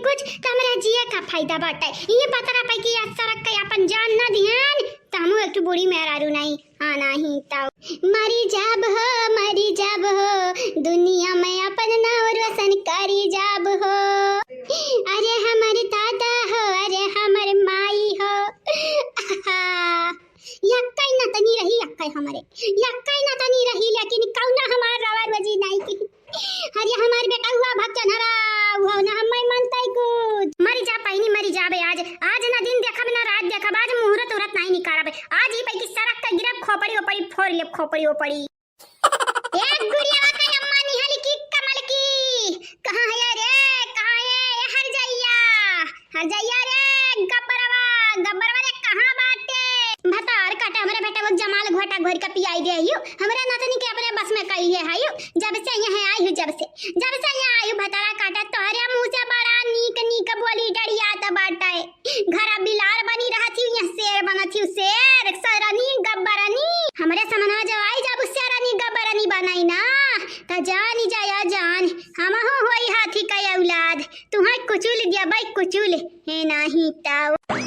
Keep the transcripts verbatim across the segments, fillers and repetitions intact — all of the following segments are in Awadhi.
कुछ, त हमरा जिए का फायदा बाटे? ये पतरा पै कि या सरक के अपन जान न दिहन, त हमहू एक ठो बूढ़ी मेहरारू नहीं। हाँ, नहीं त मरी जाब हो, मरी जाब हो, दुनिया में अपन नाव रोशन करी जाब हो। अरे हमर दादा हो, अरे हमर माई हो। यक्कै नतनी रही, यक्कै हमरे, यक्कै नतनी रही, लेकिन कौना हमार रवा रोजी नाई की। अरे हमार बेटउआ भक्चन हरा, उहो ना हम्मै मनतै कुछ। मरी जा पैनी, मरी जाबे आज, आज ना दिन देखब ना रात देखब, आज मुहूर्त उहूर्त नाई निकारब, आज ई पै कि सरक के गिरब, खोपड़ी ओपड़ी फोर लेब, खोपड़ी ओपड़ी। ए गुड़ियावा के अम्मा निहल की कमल की, कहाँ है रे, कहाँ है ए हरजैया, हरजैया रे, गब्बरवा, गब्बरवा रे, कहाँ बाटे? भतार काटे हमरे बेटा वो जमाल घोटा घोर के पियाई दे आयु, हमरे नतनी के अपने बस में कई है आयु, जब से यहाँ आई हूँ, जब से, जब से यहाँ आई हूँ भतारा काटे, तोहरे मुँह से बड़ा नीक नीक बोली डरियात बाटे। घरा बिलार बनी रहत ही, यहाँ शेर बनत ही, शेर, शेरनी, गब्बरनी। हमरे समनवा जब आई जाबू शेरनी, गब्बरनी बनाई ना, त जानी जाया जान, हमहू होई हाथी का औलाद, तुहैं कुचुल दिया बाई कुचुल, हे नाही ताऊ।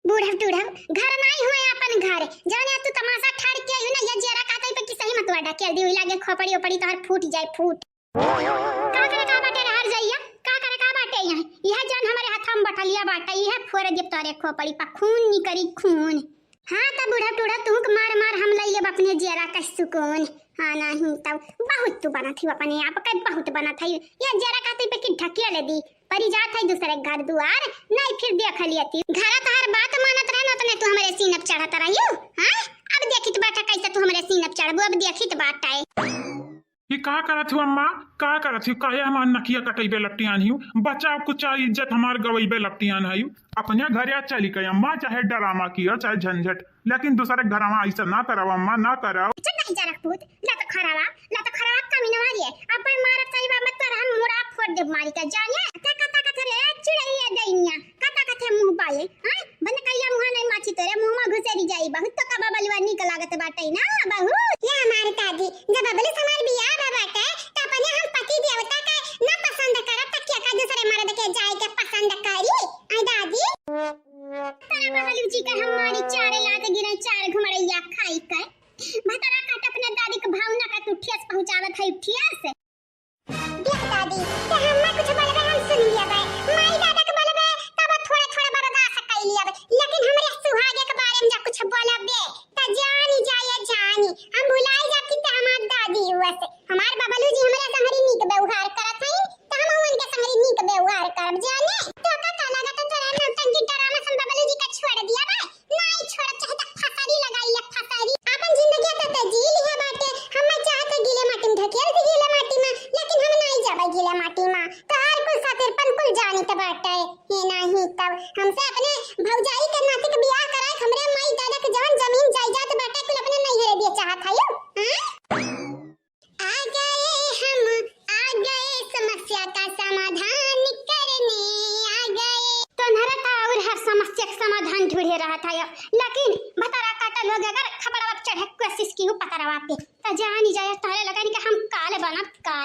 बूढ़व टूढ़व, घर नाई हुए अपन घर, जाने तू तमाशा ठाड़ के आयु ना, ये जेरा कातई पे कि सही मतवा ढकेल दी, लागे खोपड़ी ओपड़ी तोहर फूट जाए फूट। का करे का बाटे रे हरजैया? का करे का बाटे यहाँ? यह जौन हमरे हथवा में बटलिया बाटे, यह फोर देब तोरे खोपड़ी पा, खून निकरी खून। हाँ, त बूढ़ा टूढ़ा तू के मार मार हम लइले अपने जियरा का सुकून। हाँ, नहीं त बहुत तू बनत ही अपने आप का, बहुत बनत है। यह जियरा का तू पे की ढकिया ले दी, परी जात है दूसरे घर दुआर, नहीं फिर देख लिया थी। घर तोहर बात मानत रहे न, उतने तू हमरे सीनप चढ़त रहियो। हाँ, अब देखित बाटा कैसे तू हमरे सीनप चढ़बू, अब देखित बाटा है। ई का करत हू अम्मा, का करत हू? काहे हमार नकिया कटइबे लपटियान हू? बचाव कुछ आ इज्जत हमार गवइबे लपटियान हू। अपने घरे चली गई अम्मा, चाहे डरामा किया, चाहे झंझट, लेकिन दूसरे घरवा ऐसा ना करव अम्मा, ना करव। चल नहीं जा रखपूत, ला तो खरावा, ला तो खरावा कमीनवा रे। अपन मारत सही बा मत कर, हम मुड़ा फोड़ देब मारी का जाने। ते कता कथा रे चुड़ैया दैनिया, कता कथे मुँह बाए, हाँ? बंद कइला मुँह नहीं माची तोरे, मुँह में घुसेरी जाई। बहुत तो कबा बलुआ निक लागत बाटे ना, बहुत। या हमार दादी, जब बबलू से हमार बियाह बा बाटे, त अपने हम पति देवता के ना पसंद करब, त क्या का दूसरे मर्द के जाए के पसंद करी? आई दादी। तारा बबलू जी का हम मारी चारे लात गिरे, चार घुमड़ैया खाई के। भतरा काट अपने दादी के भावना का तू ठेस पहुँचावत है, ठेस। देख दादी, ते हम्मे कुछ बोलबे हम सुन लियबे, माई दादा के बोलबे तब थोड़ा थोड़ा बर्दाश्त कर लियबे, लेकिन हमरे सुहागे के बारे में जा कुछ बोलबे त जानी जाए जानी, हम भुलाई जाब कि ते हमार दादी हुआ से। हमार बबलू जी हमरे संगरी नीक व्यवहार करत हई त हम उनके संगरी नीक व्यवहार करब जाने। तो का का लागत तोरा नौटंकी ड्रामा से बबलू जी का छोड़ दियबे? नाई छोड़ब, चाहे त फसरी लगाई ले, फसरी। आपन जिंदगी त ते जी लिहे बाटे, हम्मे चाहत है गीले माटी में ढकेल दे गीले माटी में, लेकिन हम नाई जाबे गीले माटी में। तोहार कुल साथेरपन कुल जानित बाटे, हे नाही तब। हमसे अपने भौजाई के नाती के बियाह कराए, हमरे माई दादा के जवन जमीन जायदाद बाटे, कुल अपने नैहरे दिए चाहत हयो, हैं? आ गए हम, आ गए समस्या का समाधान करने, आ गए। तोहरा त और हर समस्या के समाधान ढूंढे रहत है, लेकिन भतरा काटल हो गया, अगर खपड़वा पे चढ़े के कोशिश की हूँ पतरवा पे, त जानी जाए तोहरे लगन के हम काल बनब काल।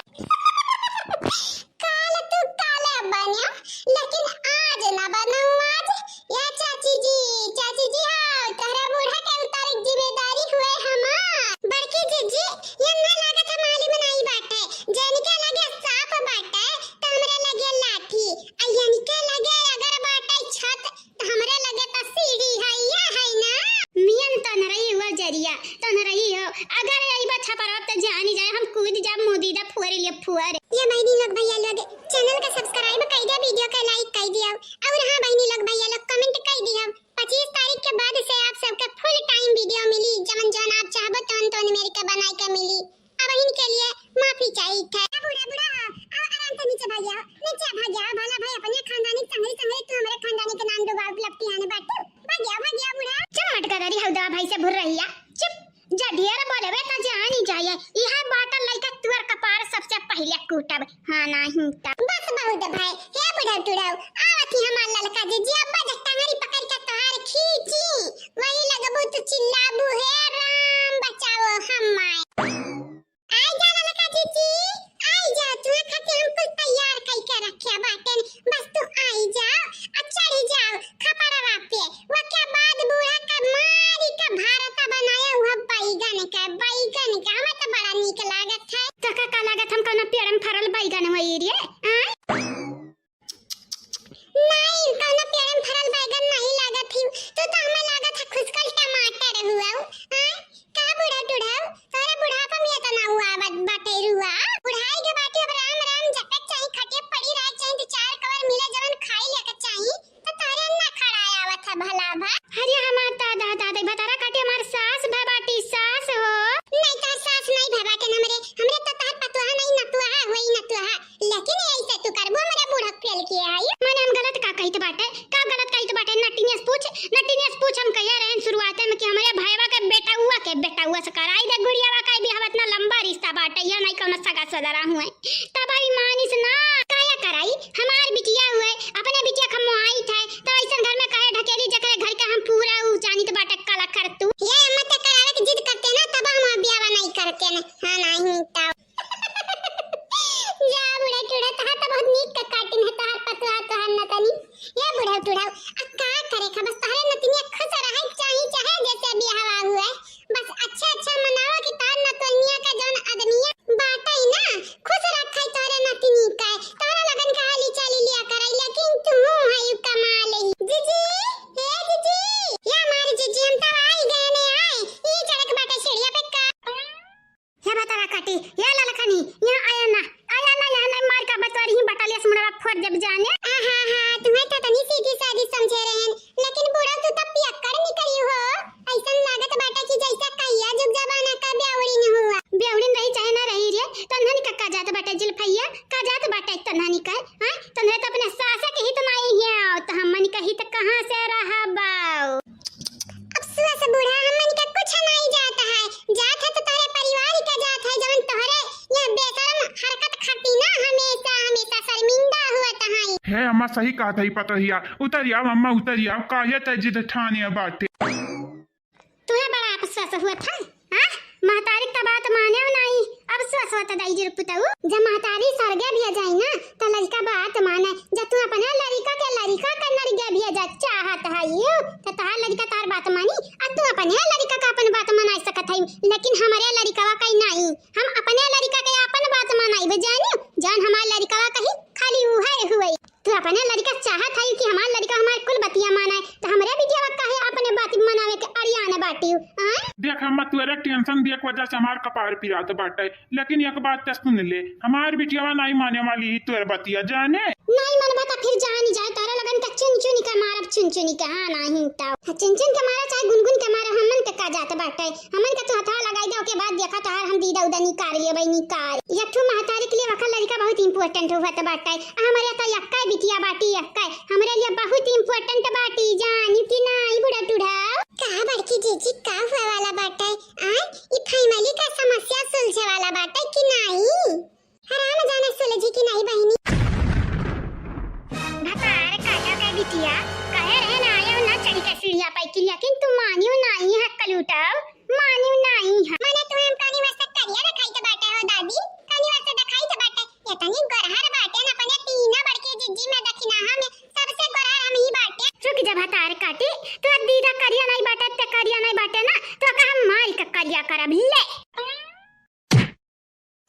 काल तू काल बनियो, लेकिन आज ना बनऊ आज। या चाची जी, चाची जी, हाँ, तोहरा बूढ़ा के उतारे के जिम्मेदारी हुए हमार। बड़की जीजी, ये ना लागत है मालूम नहीं बाटे, जेनके लगे सांप बाटे, त हमरे लगे लाठी, आ यनके लगे अगर बाटे छत, त हमरे लगे त सीढ़ी है, या है ना? मियन तन रही हुआ जरिया, तन रही हो, अगर अइबा छपरवा त जानी जाए, हम कूद जाब, मुँह दीदा फुअर ले फुअर। ये बहिनी लोग भैया लोग, channel का subscribe कर दिया, video का like कर दिया, और हाँ बहिनी लोग भैया लोग comment कर दिया। पच्चीस तारीख के बाद से आप सबके full time video मिली, जवन जवन आप चाहबो तवन तवन मेरे के बनाए के मिली। अब इनके लिए माफी चाहिए थे। बूढ़ा बूढ़ा हो, अब आराम से नीचे भाग जाओ, नीचे भाग जाओ, भला भाई अपने खानदानी के संगरी संगरी तू हमारे खानदानी के नाम डुबाओ लपटी आने बाटू। भाग जाओ, भाग जाओ बूढ़ा। चुप मटका दारी हौदा भाई से भुर रहिया, चुप। जा ढेर बोलबे त जानी जाए, इहे बाटल लइका तुअर कपार सबसे पहिले कूटब। हाँ, नाही त। बस बहुत भाई, हे बुढ़ऊ टुढ़ऊ, आवत ही हमार ललका जीजी, अब्बा जब टंगरी पकड़ के तोहार खींची, वही लगबू तू चिल्लाबू, "हे राम बचाओ हमार।" आई जा ललका जीजी, आई जा, तुहे खातिर हम कुल तैयार कई के रखे बाटेन, बस तू नीक लागत है। तो का, का लागत, हम कौनो पेड़ में फरल बैगन होई रे? आय? नहीं, कौनो पेड़ में फरल बैगन नहीं लागत ही। तू तो हमें लागत है खुसकल टमाटर हुआ। आय? का बूढ़ा टूढ़ा, तोहरे बुढ़ापा में इतना हुआ बट-, बटेरुआ। बुढ़ाई के बाटी अब राम राम जपे चाही, खटिया पड़ी रहे चाही, तो चार कवर मिले जवन खाई लेके चाही, तो तोहरे ना खड़ा आवत है भला भा। अरे हमार दादा, दादा, भतारा काटी हमार सास भा बाटी, सास हो। नहीं, तोहर सास नहीं भा बाटे हमरे, हमरे तो तोहर पतोहा नहीं, नतोहा होई नतोहा। लेकिन ऐसे तू करबो, हमरा बूढ़ा फेल किया है। माने हम गलत का कहित बाटे, का गलत कहित बाटे? नटिनिया से पूछ, नटिनिया से पूछ, हम कहिया रहन शुरुआते में कि हमरे भाईवा के बेटउआ के, बेटउआ से कराई दे गुड़ियावा का बियाह, इतना लंबा रिश्ता बाटे, यह नहीं कौनो सगा सदरा हुए। तब आई मानिस ना, काया कराई, हमार बिटिया हुए, अपने बिटिया का मोहाई थे, तो ऐसन घर में काहे ढकेली, जकरे घर के हम पूरा उ जानित बाटे कला कर तू। ये मत करावे के जिद करते ना, तब हम बियाह नहीं करते ना। हाँ, नहीं तो। जा बूढ़ा टूढ़ा, तहार तो बहुत नीक के काटिन है, तहार पतोहा, तहार नतनी। या बूढ़ा टूढ़ा, आ का करे खा, बस तहरे नतनिया खुश रहे चाही, चाहे जैसे बियाहवा हुए। बस अच्छा अच्छा मनावा कि तहार नतनिया का जौन आदमिया बाटे ना, खुश रखे तहरे नतनी का। तहरे लगन का हाली चाली लिया करे, लेकिन तू है यू कमाल ही। जीजी, ए जीजी, या हमारी जीजी, हम तो आई गए ने आए। ई चढ़क बाटे सीढ़िया पे का। हे भतारा काटी, हे ललखनी, यहाँ आया ना, आया ना, यहाँ ना, मार का बतवारी ही बटालिया से मुड़वा फोड़ देब जाने। आहा हा, तुम्हें तो तनी सीधी सादी समझे रहन, लेकिन बूढ़ा तू तो पियक्कड़ निकली हो। ऐसन लागत बाटे कि जैसा कहिया जुग जमाना का बेवड़िन हुआ। बेवड़िन रही चाहे ना रही रे, तन्हनी का, का जात बाटे जुल्फैया, का जात बाटे तन्हनी का, हाँ? तन्हरे तो अपने सासे के हित नहीं है, तो हमन का हित कहाँ से रहबाओ? अब सुआ से बूढ़ा, हमन का कुछ नहीं जात है, जात है तो तोहरे परिवार का जात है, जवन तोहरे यह बेशरम हरकत खाती ना हमेशा, हमेशा शर्मिंदा हुआ तहाई। हे अम्मा, सही कहत है पतोहिया, उतरि आव अम्मा, उतरि आव, काहे तै जिद ठाने बाटे। तुहे बड़ा अफसोस हुआ था, हाँ? महतारी का बात माने नहीं, अफसोस हुआ था दाई जी पुतऊ। जब महतारी स्वर्गे भी जाई ना, तो लड़का बात माने। जब तू अपने लड़का के, लड़का के नरगे भी जा चाहत है यू, तो तहार लड़का तार बात मानी, आ तू अपने लड़का का अपन बात मना सकत है, लेकिन हमारे लड़कवा कहीं नहीं। हम अपने लड़का के अपन बात मनाइब जानियो, जौन हमार लड़कवा कही खाली उहे हुए। तू अपने लड़का चाहत है कि हमार लड़का हमार कुल बतिया माने, तो हमरे बिटिया काहे अपने बात मनावे के अड़ियान बाटियो, आय? देख अम्मा, तोरे टेंशन देख वजह से हमार कपार पिरात बाटे, लेकिन एक बात तो सुन ले, हमार बिटिया नहीं माने वाली ही तोर बतिया जाने। नहीं मनबा तो फिर जान जाए, तारा लगन का चुन चुन के मारब, चुन चुन के, हाँ नहीं तो। चुन चुन के मारा चाहे गुनगुन के मारा, हमन के का जात बाटे। हमन के तू हथवा लगाई दे, ओके बाद देखा तोहार हम दीदा उदा निकाल लेबै, निकाल। एक ठो महतारी के लिए वखा लड़का बहुत important होत बाटे। आ हमरे तो यक्का बिटिया बाटी, यक्का। हमरे लिए बहुत important बाटी, जानी कि नाई बूढ़ा टूढ़ा? का बड़की जीजी, का हुआ वाला बाटे? आ, ई family का समस्या सुलझे वाला बाटे कि नाई? हराम जाने सुलझी कि नहीं बहिनी। भतार काटा के बिटिया, कहे रहे ना आयो ना चढ़ी के सीढ़िया पे कि, लेकिन तू मानियो नहीं है कलूटव, मानियो नहीं है। माने तुम्हें हम कानी वास्ते करिया दिखाई तो बाटे हो दादी, कानी वास्ते दिखाई तो बाटे। इतनी गोरहर बाटे ना अपने तीना बड़के जिज्जी में दखिनाहा में सबसे गोरहर हम ही बाटे। रुक जा भतार काटी, तू दीदा करिया नहीं बाटे, ते करिया नहीं बाटे ना, तो का हम मारी के करिया करब ले।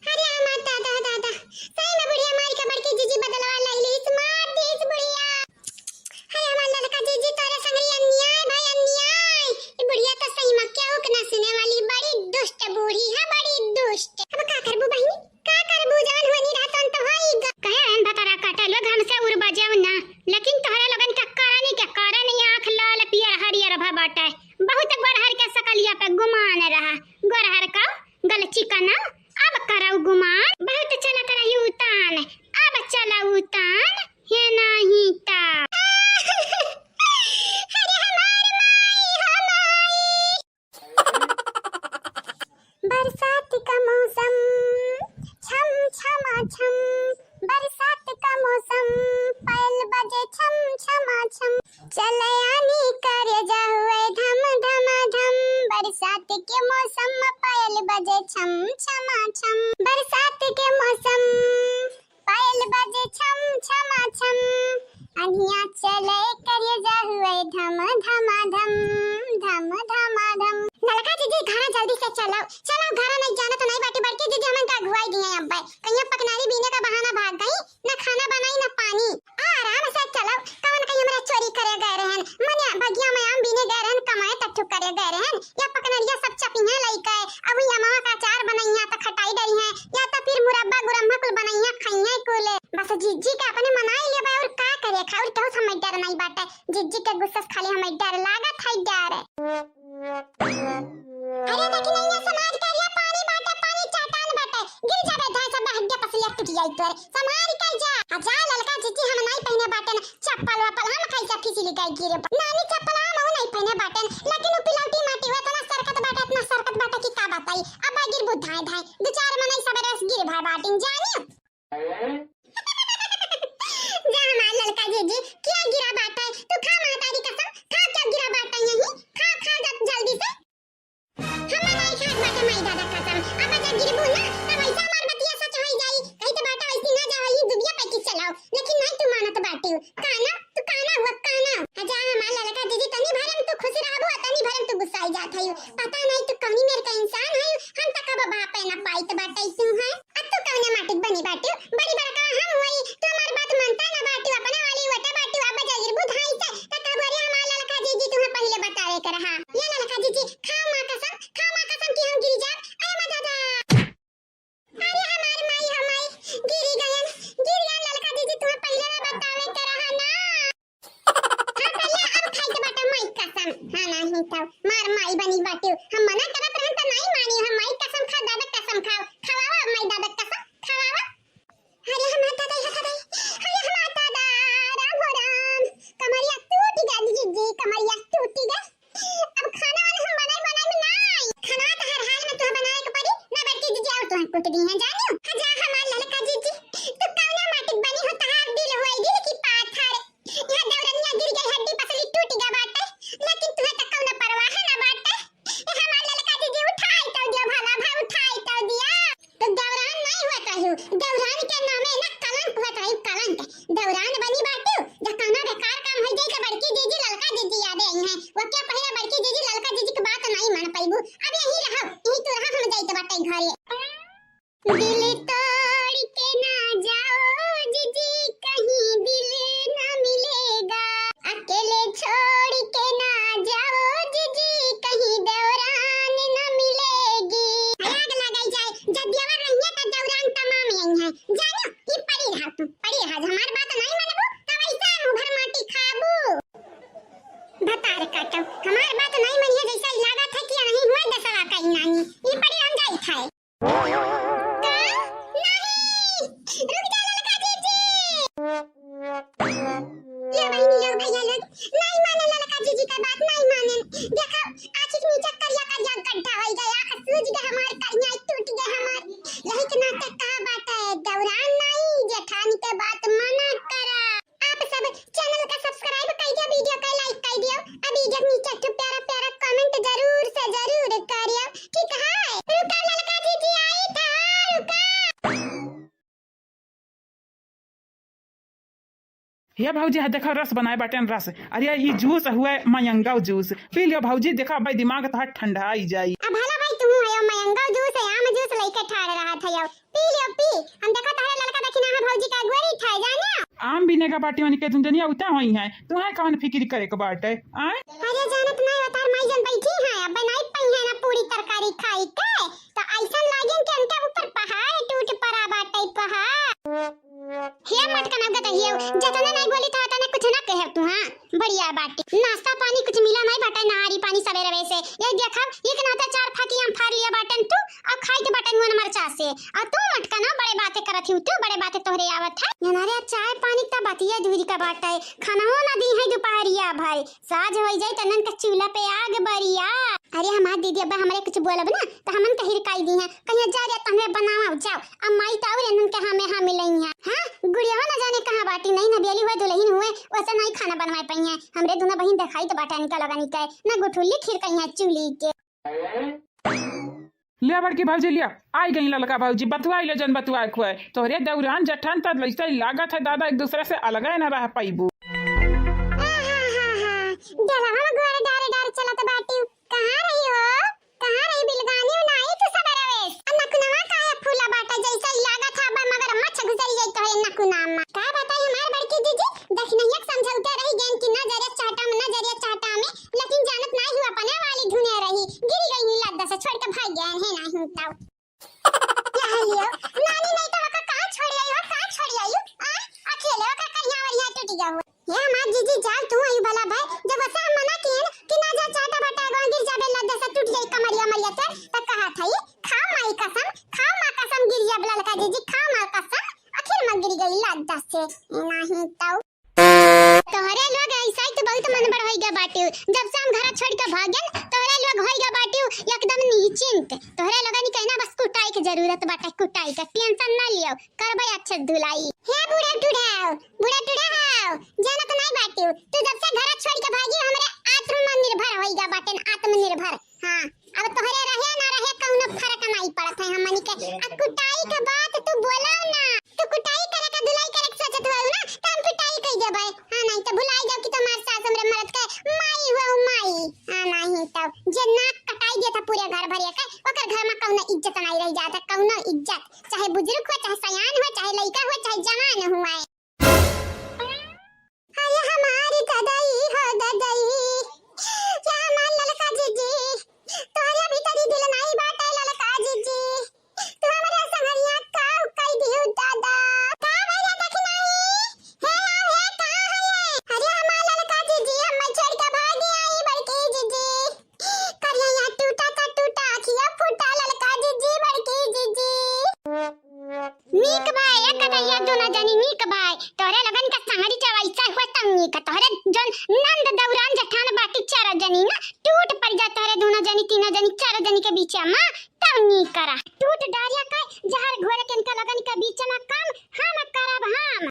अरे हमार दादा, दादा, सही में बुढ़िया मारी के बड़की जीजी बदलवा लई लीस, मार दीस बुढ़िया। अरे हमार ललका जीजी, तोरे संगरी अन्याय भाई, अन्याय। ई बुढ़िया तो सही में केहू के ना सुने वाली, बड़ी दुष्ट बूढ़ी है, बड़ी दुष्ट। अब का करबू बहिनी, का करबू, जवन होनी रहा तवन तो होई ग। कहे रहन भतारा काटा लोग हमसे उर बजाऊ ना, लेकिन तोहरे लोगन का करनी के कारण ई आँख लाल पियर हरियर भा बाटे। बहुत गोरहर के सकलिया पे गुमान रहा, गोरहर का गलची का ना, अब करऊ गुमान, बहुत चलत रही उतान, अब चला उतान, हे नाही ता। अरे हमार माई, हो माई। बरसात का मौसम, छम छमा छम, बरसात का मौसम, पायल बजे छम छमा छम। चले आनी करे जा हुए धम धमा धम, बरसात के मौसम में पायल बजे छम छमा छम। बरसात के मौसम, पायल बजे छम छमा छम, अनिया चले करे जा हुए धम धमा धम, धम धमा धम। ललका जीजी, घरा जल्दी से चलो, चलो घरा, नहीं जाना तो नहीं बाटी बड़की। टूट जाई तोरे, संभाल के जा। आ जा ललका जीजी, हम नाई पहिने बाटेन चप्पल वप्पल, हम कैसे फिसली गई गिरे। नानी चप्पल हम नहीं पहिने बाटेन, लेकिन उ पिलौटी माटी हुआ, इतना सरकत बाटे, इतना सरकत बाटे कि का बताई। अब गिरबू धाए धाए, दो चार मनई सब रस गिर भर बाटिन जानी। जा हमार ललका जीजी, क्या गिरा बाटे? तू खा महतारी कसम, खा क्या गिरा बाटे यही? खा, खा जा जल्दी से। हम नहीं खात बाटे माई दादा कसम। अब जब गिरबू ना, तब ऐसा हमार बतिया सच होई जाई। कही तो बाटे वैसी ना जा होई, दुबिया पे की चलाओ। लेकिन नहीं तू मानत बाटे। काना, तू काना हुआ, काना। आ जा हमार ललका जीजी, तनी भरे में तू खुश रहबू, आ तनी भरे में तू गुस्साई जात हई। पता नहीं तू कौनी मेर का इंसान हई, हम तक अब बापे ना पाइत बाटे तू है। अब तू कौने माटिक बनी बाटे? बड़ी बड़का हम हुई, तू हमार बात मानता ना बाटे, अपने वाली वटा बाटे, अब जागिर बुधाई से, त तब अरे हमार ललका जीजी तुम्हें पहले बतावे के रहा। ये ललका जीजी, खा माँ कसम, खा माँ कसम कि हम गिर जाब। अरे माँ दादा। अरे हमार माई, हमार माई, गिरी गयन, गिर गयन ललका जीजी, तुम्हें पहले ना बतावे के रहा ना। हाँ, पहले अब खाई के बाटा माई कसम। हाँ, नहीं तो मार माई बनी बाटे। हम मना करत रहन त नहीं मानी। हम माई कसम खा, दादा कसम खाओ। खवावा माई दादा कसम, खवावा। अरे हमार दादा, ये दादा, अरे हमार दादा, राम हो राम। कमरिया टूट गया जीजी, कमरिया टूट गया। अब खाना वाना हम बनाई, बनाई में ना आई। खाना तो हर हाल में तुहे बनाए के पड़ी, ना बड़की जीजी और तुहे कुट दी है, जानियो। हाँ जा हमार ललका जीजी, तू कौना माटिक बनी हो, तहार दिल होई दिल की पाथर। यहाँ दौरनिया गिर गई, हड्डी पसली टूट गया बाटे, लेकिन तुहे तक कौनो परवाह ना बाटे। ए हमार ललका जीजी उठाई तो दिया, भला भाई उठाई तो दिया। तो दौरान नहीं हुआ कहियो, दौरान के नामे ना कलंक हुआ कहियो, कलंक। दौरान बनी बाटू, जब कौनो बेकार काम हो जाई तो बड़की जीजी ललका जीजी याद आई हैं। वो क्या पहले बड़की जीजी ललका जीजी की बात नहीं मान पाईबू। अब यही रहो, यही तो रहा, हम जाइत बाटे घरे। दिल तोड़ के ना जाओ जीजी, कहीं दिल ना मिलेगा। अकेले छोड़ के ना जाओ जीजी, कहीं दौरान ना मिलेगी। आग लगाई जाए, जब देवर रहिए तो दौरान तमाम यही है। जानो, ये पड़ी रहा तू, पड़ी रहा। हमार बात नहीं मनबू, तब ऐसा मुँह भर माटी खाबू। भतार काटो, हमार बात नहीं मनिए, जैसा लागत है कि नहीं हुआ दसवा का नानी। ये पड़ी हम जाई खाए। का? नहीं! रुक जा ललका जीजी! ये बहिनी लोग, भैया लोग, नहीं माने ललका जीजी का बात, नहीं माने। देखो, आँखी के नीचे करिया करिया गड्ढा हो गया, आँख सूज गया हमार, करिया टूट गया हमार। यही के नाते कहा बात है, दौरान नहीं, जेठानी के बात मना करा। आप सब channel का subscribe कर दियो, video का like कर दियो, अभी जब नीचे एक ठो प्यारा प्यारा comment जरूर से जरूर करियो, ठीक है? रुका ललका जीजी आई था, रुका। हे भौजी, हाँ देखो रस बनाए बाटेन रस। अरे ई juice हुआ मयंगाव juice, पी लियो भौजी, देखो भाई दिमाग तोहार ठंडाई जाई। अब भला भाई तू है मयंगाव juice है, आम juice लेके ठाड़ रहा था यो। पी लियो, पी। हम देखा तहरे ललका दखिना है भौजी का गोरी था, जाने? आम बिने का बाटी वाली के तुम जनिया उता होई है। तुम्हें कौन फिक्र करे के बाटे? आय? अरे जानत नहीं, उतार माई जन बैठी है, अब बनाई पई है ना पूरी तरकारी खाई के। तो ऐसा लागिन कि उनके ऊपर पहाड़ टूट पड़ा बाटे, पहाड़। हे मटकना गदहियो, जतने नहीं बोली था, तने कुछ ना कहे तू, हाँ? बढ़िया बाटे। नाश्ता पानी कुछ मिला नहीं बाटे, नहारी पानी सवेरे से। ये देखा, ये के नाते चार फाकी आम फाड़ लिया बाटन तू, अब खाई के बाटन मुन मरचा से। और तू मटकना बड़े बातें करत ही, तू बड़े बातें तोहरे आवत है। ये नारे चाय पानी का बतिया दूरी का बाटे, खाना ना दी है दोपहरिया भाई, साझ हो जाए तनन का चूल्हा पे आग बरिया। अरे हमार दीदी अब्बा हमरे कुछ बोलब ना, तो हमन का हिरकाई दी है, कहीं जा रे तो हमरे बनावा जाओ। अब माई तो और इनन के हमें हाँ मिलई है। हाँ, गुड़िया ना जाने कहाँ बाटी, नहीं ना बेली हुए दुल्हन हुए, वैसे नहीं खाना बनवाए पाई है। हमरे दोनों बहिन दिखाई तो बाटा इनका लगा नहीं के, ना गुठुल्ली खीर कहीं है चूल्ही के। लिया बड़की भौजी लिया, आई गई ललका भौजी, बतुआई ले जन बतुआ खुए। तोहरे दौरान जठन त लइसे लागत है दादा एक दूसरे से अलगे न रह पाइबू। आहाहाहा, डलवा में गोड़ डारे डारे चलत बाटी। कहाँ रही हो? कहाँ रही बिलगानी? नाई तू सब रवेश। आ नकुनवा काहे फूला बाटा जैसे लागत है अब मगरमच्छ घुसरी जाई तोहरे नकुना में। का बताई हमार बड़की जीजी, दखिनहिया के समझौते रही गैन कि नजरिया चाटा में, नजरिया चाटा में, लेकिन जानत नाई हूँ अपने वाली धुने रही। गिरी गई नीला दशा छोड़ के भाग गए हैं, नहीं तो। क्या है लियो? नानी नहीं तो वका कहाँ छोड़ आई हो, कहाँ छोड़ आई हो? आ? अकेले वका करिया वरिया टूट गया हो। ये हमार जीजी जाल तू आई भला भाई, जब वसा हम मना किए न कि ना जा चाटा बाटा गवा गिर जाबे लद्दा से टूट जाई कमरिया मरिया तोर, त कहा था ये, खाओ माई कसम, खाओ माँ कसम गिर जाब ललका जीजी, खाओ माँ कसम। दस से नहीं तो। तोहरे लोग ऐसा ही तो बहुत मनबढ़ होइगा बाटिउ। जब से हम घर छोड़ के भागेन, तोहरे लोग होइगा बाटिउ एकदम निश्चिंत। तोहरे लोगन के ना बस कुटाई के जरूरत बाटे, कुटाई के। टेंशन ना लियो, करबे अच्छे धुलाई। हे बूढ़ा टूढ़ा, बूढ़ा टूढ़ा हो, जानत नहीं बाटिउ। तू जब से घर छोड़ के भागी, हमरे आत्मनिर्भर होइगा बाटेन, आत्मनिर्भर। हाँ, अब तोहरे रहे ना रहे कौनो फर्क नहीं पड़त है हमनी के। आ कुटाई के बात तू बोला ना, तू कुटाई करे का, धुलाई करे के सोचत हो ना, तो हम कुटाई कह देबे। हाँ, नहीं तो भुलाई जाओ कि तुम्हार सास हमरे मरद के माई हुआ, माई। हाँ, नहीं तो जे नाक कटाई देता पूरे घर भरिया के, ओकर घर में कौनो इज्जत नहीं रह जाता, कौनो इज्जत, चाहे बुजुर्ग हो, चाहे सयान हो, चाहे लइका हो, चाहे जवान हुआ। अरे हमारी ददई हो ददई, या हमार ललका जीजी, तोहरे भीतरी दिल नाई बाटे ललका जीजी, तू हमरे संगरिया का कई दियो दादा। का भैया दखिनाई? हे लाओ हे, कहाँ है ये? अरे हमार ललका जीजी, हमें छोड़ के भागी आई बड़की जीजी। करिया टूटा ता टूटा, अखिया फूटा ललका जीजी, बड़की जीजी। नीक बाय, एक कटैया दोनों जनी नीक बाय। तोहरे लगन का संगरी जब ऐसा हुआ तब नीक। तोहरे जौन नंद दौरान जेठान बाटी चार जनी ना, टूट पड़ जा तोहरे दोनों जनी, तीनों जनी, चार जनी के बीच में, तब नीक करा। टूट डारिया का जहर घोर के इनका लगन के बीच में काम हम करब हम।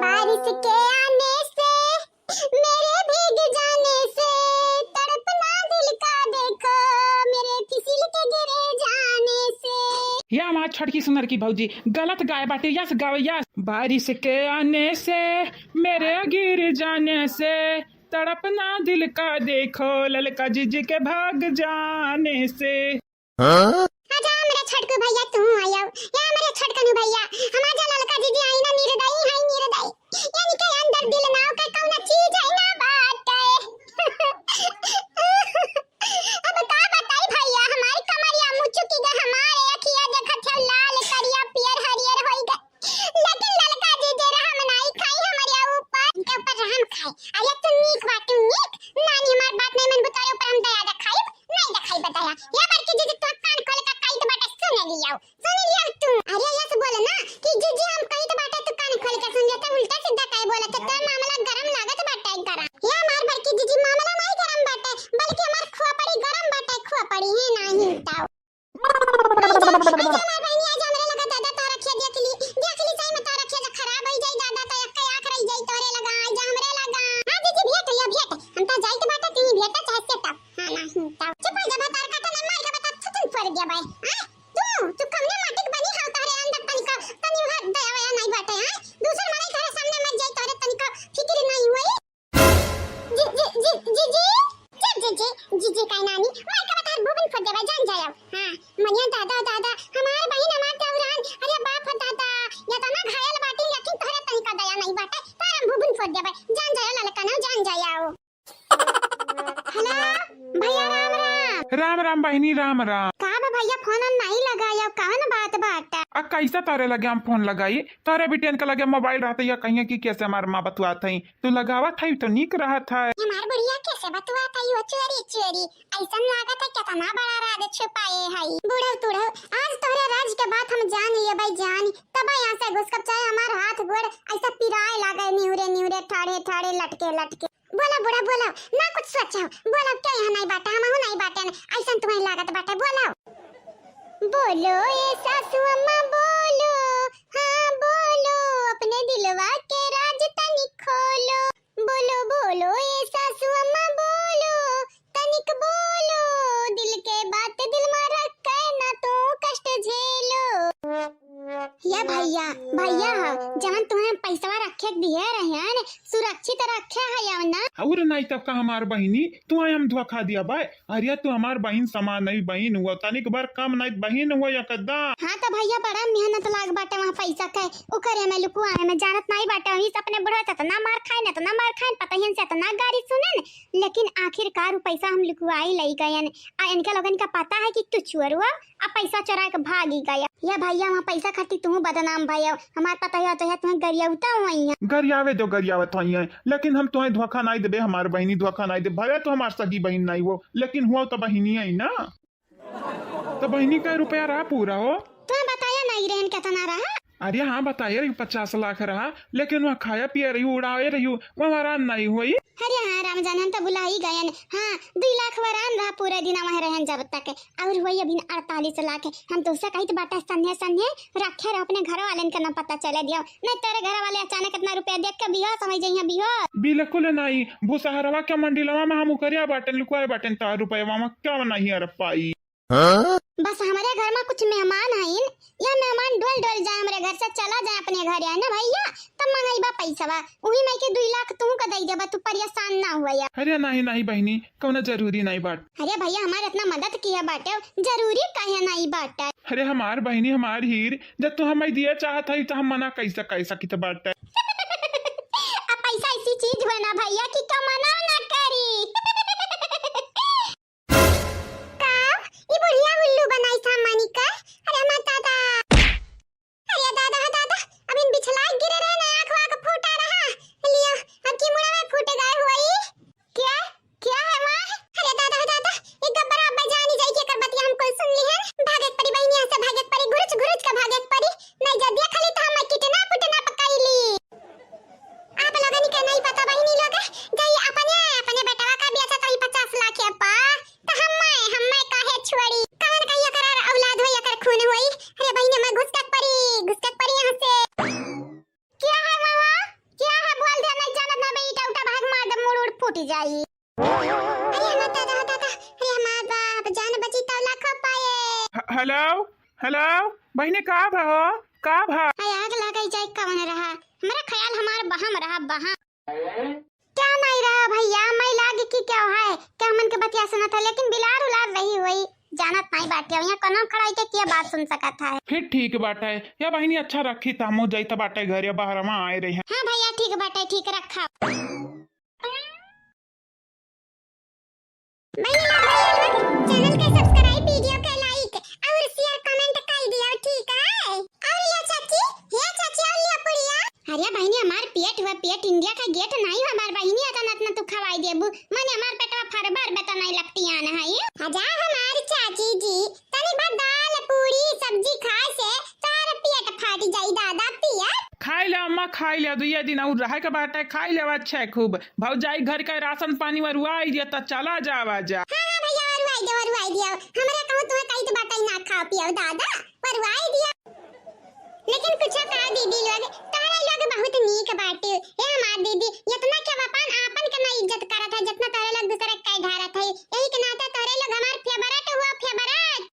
बारिश के आने से, मेरे भीग जाने से, तड़पना दिल का देखो, मेरे फिसल के गिरे जाने से। या हमार छोटकी सुनर की भौजी गलत गाए बाटे, यस गावे यस। बारिश के आने से, मेरे गिर जाने से, तड़पना दिल का देखो, ललका जीजी के भाग जाने से। हाँ? आजा मेरे छोटकू भैया, तू आयो। या मेरे छोटकनू भैया, हमार जा ललका जीजी आई ना, निर्दयी है, निर्दयी। यानी के अंदर दिल नाव के कौनो चीज है ना बाटे। अब का बताई भैया, हमारी कमरिया मुचुकी गए, हमारे अखिया देखत है लाल, करिया, पियर, हरियर होई गए। लेकिन ललका जीजी रहम नाई खाई हमरे ऊपर, इनके ऊपर रहम खाए। अरे तू नीक बाटू नीक, नानी हमार बात नहीं मन बुतारे ऊपर हम दया देखाई, नहीं देखाई बताया। या बड़की जीजी तू कान खोल के काइत बाटे, सुन लियो, सुन लियो तू। अरे यस बोल ना कि जीजी हम काइत बाटे तू कान खोल के सुन ले, तो उल्टा सीधा काहे बोलत है? तोर मामला गरम लागत बाटे गरम। या हमार बड़की जीजी मामला नहीं गरम बाटे, बल्कि हमार खोपड़ी गरम बाटे, खोपड़ी है नहीं तो। आजा, आजा हमार बहिनी, आजा हमरे लगा दादा, तोरा खेत देख ली, देख ली सही में तोरा खेत खराब होई जाई दादा, तो एक आँख रह जाई तोरे लगा, आजा हमरे लगा। हाँ जीजी भेंट, या भेंट, हम तो जाइत बाटे, तू भेंट चाहे सेट। हाँ, नहीं तो। चुप हो जा, भतार काटा ना मार के बता, थुथुन फोड़ दिया भाई। हाँ? तू, तू कमने माटी के बनी हो, तोहरे अंदर तनिका, तनी भर दया वया नहीं बाटे, हाँ? दूसर मनई तोहरे सामने मर जाई, तोहरे तनिका फिक्र नहीं होई। जी, जी, जी, जी, जी। जी, जी, जी, जी, जी, काई नानी, मार के बता, भूबन फोड़ देबे, जान जाया। हाँ, मनिया दादा, दादा, हमार बहिन, हमार देवरान, अरे बाप हो दादा, ये तो ना घायल बाटी, लेकिन तोहरे तनिका दया नहीं बाटे, तारम भूबन फोड़ देबे, जान जाया ललका ना, जान जाया। हेलो भैया, राम राम। राम राम बहिनी, राम राम। का बा भैया, फोन ओन नहीं लगाया, कवन बात बाटे? आ कैसे तोरे लगे हम फोन लगाई? तोरे बिटियन के लगे मोबाइल रहत या कहिए कि कैसे हमार माँ बतुआत है, तू लगावत है तो नीक रहत है। हमार बुढ़िया कैसे बतुआत है वो चोरी चोरी, ऐसन लागत है कितना बड़ा राज छुपाए है। बूढ़ो तूढ़ो, आज तोहरे राज के बात हम जान लिए भाई जान, तब यहाँ से घुसकब चाहे हमार हाथ गोड़ ऐसा पिराए लागे, निहुरे निहुरे, ठाड़े ठाड़े, लटके लटके। बोला बूढ़ा, बोला, ना कुछ सोचा, बोला, क्या यहाँ नहीं बाटा, हमहू नहीं बाटे न, ऐसन तुम्हें लागत बाटे, बोला। बोलो ए सासू अम्मा बोलो, हाँ बोलो, अपने दिलवा के राज तनी खोलो। बोलो बोलो ए सासू अम्मा बोलो, तनिक बोलो, दिल के बात दिल में रख के ना तू कष्ट झेलो। या भैया, भैया हो, जवन तुम्हें पैसवा रखे के दिए रहे हैं, सुरक्षित रखे है या ना? और नहीं तब का हमार बहिनी, तुम्हें हम धोखा दिया बाय। अरे तू हमार बहिन समान नहीं, बहिन हुआ, तनिक बार कम नहीं, बहिन हुआ एकदम। हाँ तो भैया बड़ा मेहनत लाग बाटे वहाँ पैसा के, ओकरे में लुकुआवे में जानत नहीं बाटे, वहीं से अपने बुढ़वा से इतना मार खाइन, इतना मार खाइन, पता ही इनसे इतना गारी सुनेन, लेकिन आखिरकार उ पैसा हम लुकुआई लई गयन। आ इनके लोगन का पता है कि तू चोर हुआ, आ पैसा चोरा के भागी गया। या भैया वहाँ पैसा खातिर तू बदनाम भैया, हमार पता है तो है तुम्हें गरियावता हुआ ही है। गरियावे दो, गरियावत हुई है, लेकिन हम तुम्हें धोखा नहीं देबे, हमार बहिनी धोखा नहीं देबे, भले तो हमार सगी बहिन नहीं हो, लेकिन हुआ तो बहिनी है ना। तो बहिनी का रुपया रहा पूरा हो? तुम्हें बताया नहीं रहन कितना रहा? अरे हाँ, बताए रही पचास लाख रहा, लेकिन वहाँ खाया पिया रही, उड़ाए रही, वहाँ आराम नहीं हुई। अरे हाँ, राम जाने, हम तो भुला ही गयन। हाँ, दुई लाख वरान रहा, पूरे दिन वहाँ रहन जब तक। और हुई अभी अड़तालीस लाख। हम तुझसे कही तो बाटा, संध्या संध्या रखे रहो, अपने घर वाले का ना पता चले दियो, नहीं तेरे घर वाले अचानक इतना रुपया देख के बिहो समझ जाइए, बिहो। बिल्कुल नहीं, भूसहरवा के मंडिलवा में हम उकरिया बाटन, लुकुआए बाटन, तार रुपया वहाँ क्या नहीं अर पाई। हाँ? बस हमरे घर में कुछ मेहमान आइन, या मेहमान डोल डोल जाए हमरे घर से, चला जाए अपने घर, है ना भैया? तब मंगइबा पैसवा, उही में के दुई लाख तू का दई देबा, तू परेशान ना हुआ या। अरे नहीं नहीं बहिनी, कौनो जरूरी नहीं बाट। अरे भैया, हमारे इतना मदद किया बाटे, जरूरी काहे नहीं बाटे? अरे हमार बहिनी, हमार हीर, जब तू हमें दिया चाहत है तो हम मना कैसे कह सकित बाटे? अब पैसा ऐसी चीज हुआ ना भैया कि कमाना ना करी। का? ई बुढ़िया उल्लू बनाई था मानी का? अरे हमार दादा। अरे दादा, दादा, अब इन बिछला गिरे रहे ना, आँख वाँख फूटा रहा। लियो, अब की मुड़ा में फूट गए हुई। क्या? क्या है माँ? अरे दादा, दादा, एक गब्बर अब्बा जानी जाई के कर बतिया हम कुल सुन ली है। भागे के परी बहिनी, यहाँ से भागे के परी, घुरुच घुरुच का भागे के परी। नहीं जब देख ली तो हम कितना पुटना पकाई ली। आप लोगन के नहीं पता बहिनी लोग, जई अपने, अपने बेटवा का बेचा तो ई पचास लाख के पा, तो हम्मे, हम्मे काहे छोड़ी? कवन का एकर औलाद होई, एकर खून होई? अरे बहिनी, हम्मे घुसकक परी, घुसकक परी यहाँ से। क्या है मामा? क्या है? बोल दे, नहीं जानत ना बे, ईटा उटा भाग मार दे, मुड़ उड़ फूट जाई। अरे हमार दादा, दादा, अरे हमार बाप, जान बची तो लाखों पाए। ह-, हेलो, हेलो, बहिनी, का भा हो? का भा? अरे आग लगाई जाए, कवन रहा? हमरा ख्याल हमार बहम रहा, बहम। क्या नहीं रहा भैया, मैं लाग की क्या है? क्या हमन के बतिया सुनत है, लेकिन बिलार उलार रही हुई, जानत नहीं बाटे, यहाँ कोनो खड़ा के क्या बात सुन सकत है? फिर ठीक बाटे, या बहिनी अच्छा रखी, त हमहू जाई त बाटे घर या बाहर में आए रही हैं। हाँ भैया, ठीक बाटे, ठीक रखा। बहिनी लोग, भैया लोग, channel के subscribe, video के like और share, comment कर दियो, ठीक है? और या चाची, या चाची, और लिया पुड़िया। अरे बहिनी, हमार पेट हुआ, पेट इंडिया का गेट नहीं हुआ, हमार बहिनी, अतना अतना तू खवाई देबू, मने हमार पेटवा फरबर बेटा नहीं लगती आन है। आजा हमार चाची जी, तनी बा दाल, पूरी, सब्जी खाए से तार पेट फाट जाई दादा, पिया। खाई ले अम्मा, खाई ले, दुइया दिन और रहे के बाटे, खाई ले, अच्छा है खूब। भौजाई घर का राशन पानी वरुआई दिया त चला जावा जा। हाँ, हाँ भैया, वरुआई दे, वरुआई दिया। हमरा कहूँ तुम्हें कही तो बात ही ना खाओ पियो दादा, वरुआई दिया। लेकिन कुछ कहा दीदी लोग, तोहरे लोग बहुत नीक बाटे। ए हमार दीदी, इतना क्या अपन आपन के ना इज्जत करत है, जितना तोहरे लोग दूसरे के ढारत है। यही के नाते तोहरे लोग हमार favourite हुआ, favourite।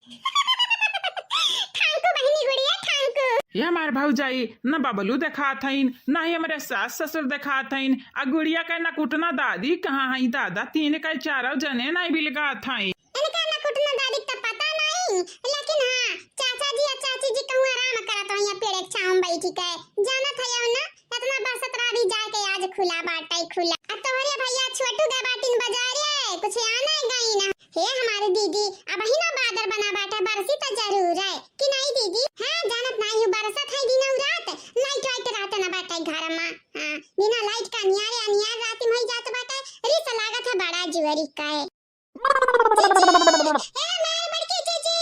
Thank you बहिनी गुड़िया, thank you। ये हमार भौजाई न बबलू देखात हईन, न ही हमरे सास ससुर देखात हईन, आ गुड़िया के न कुटना दादी कहाँ हई दादा, तीन के चारों जने नहीं बिलगात हईन। इनका न कुटना दादी त पता नहीं, लेकिन हाँ, चाचा जी और चाची जी कहूँ आराम करत हो यहाँ पेड़ के छाँव में बैठी के, जानत है ना, इतना बरसत रहा भी जाए के आज खुला बाटे, खुला। अब तोहरे भैया छोटू गए बाटिन बाजारे, कुछ आने गई ना। हे हमारे दीदी, अब ही ना बादर बना बाटे, बरसी तो जरूर है कि नहीं दीदी? हाँ, जानत नहीं हूँ, बरसत है दिन और रात, light वाइट रहत ना बाटे घर में। हाँ, बिना light का अनियारे अनियार रात में ही जात बाटे, रिस लागत है बड़ा जुअरी का है। ए हमार बड़की जीजी,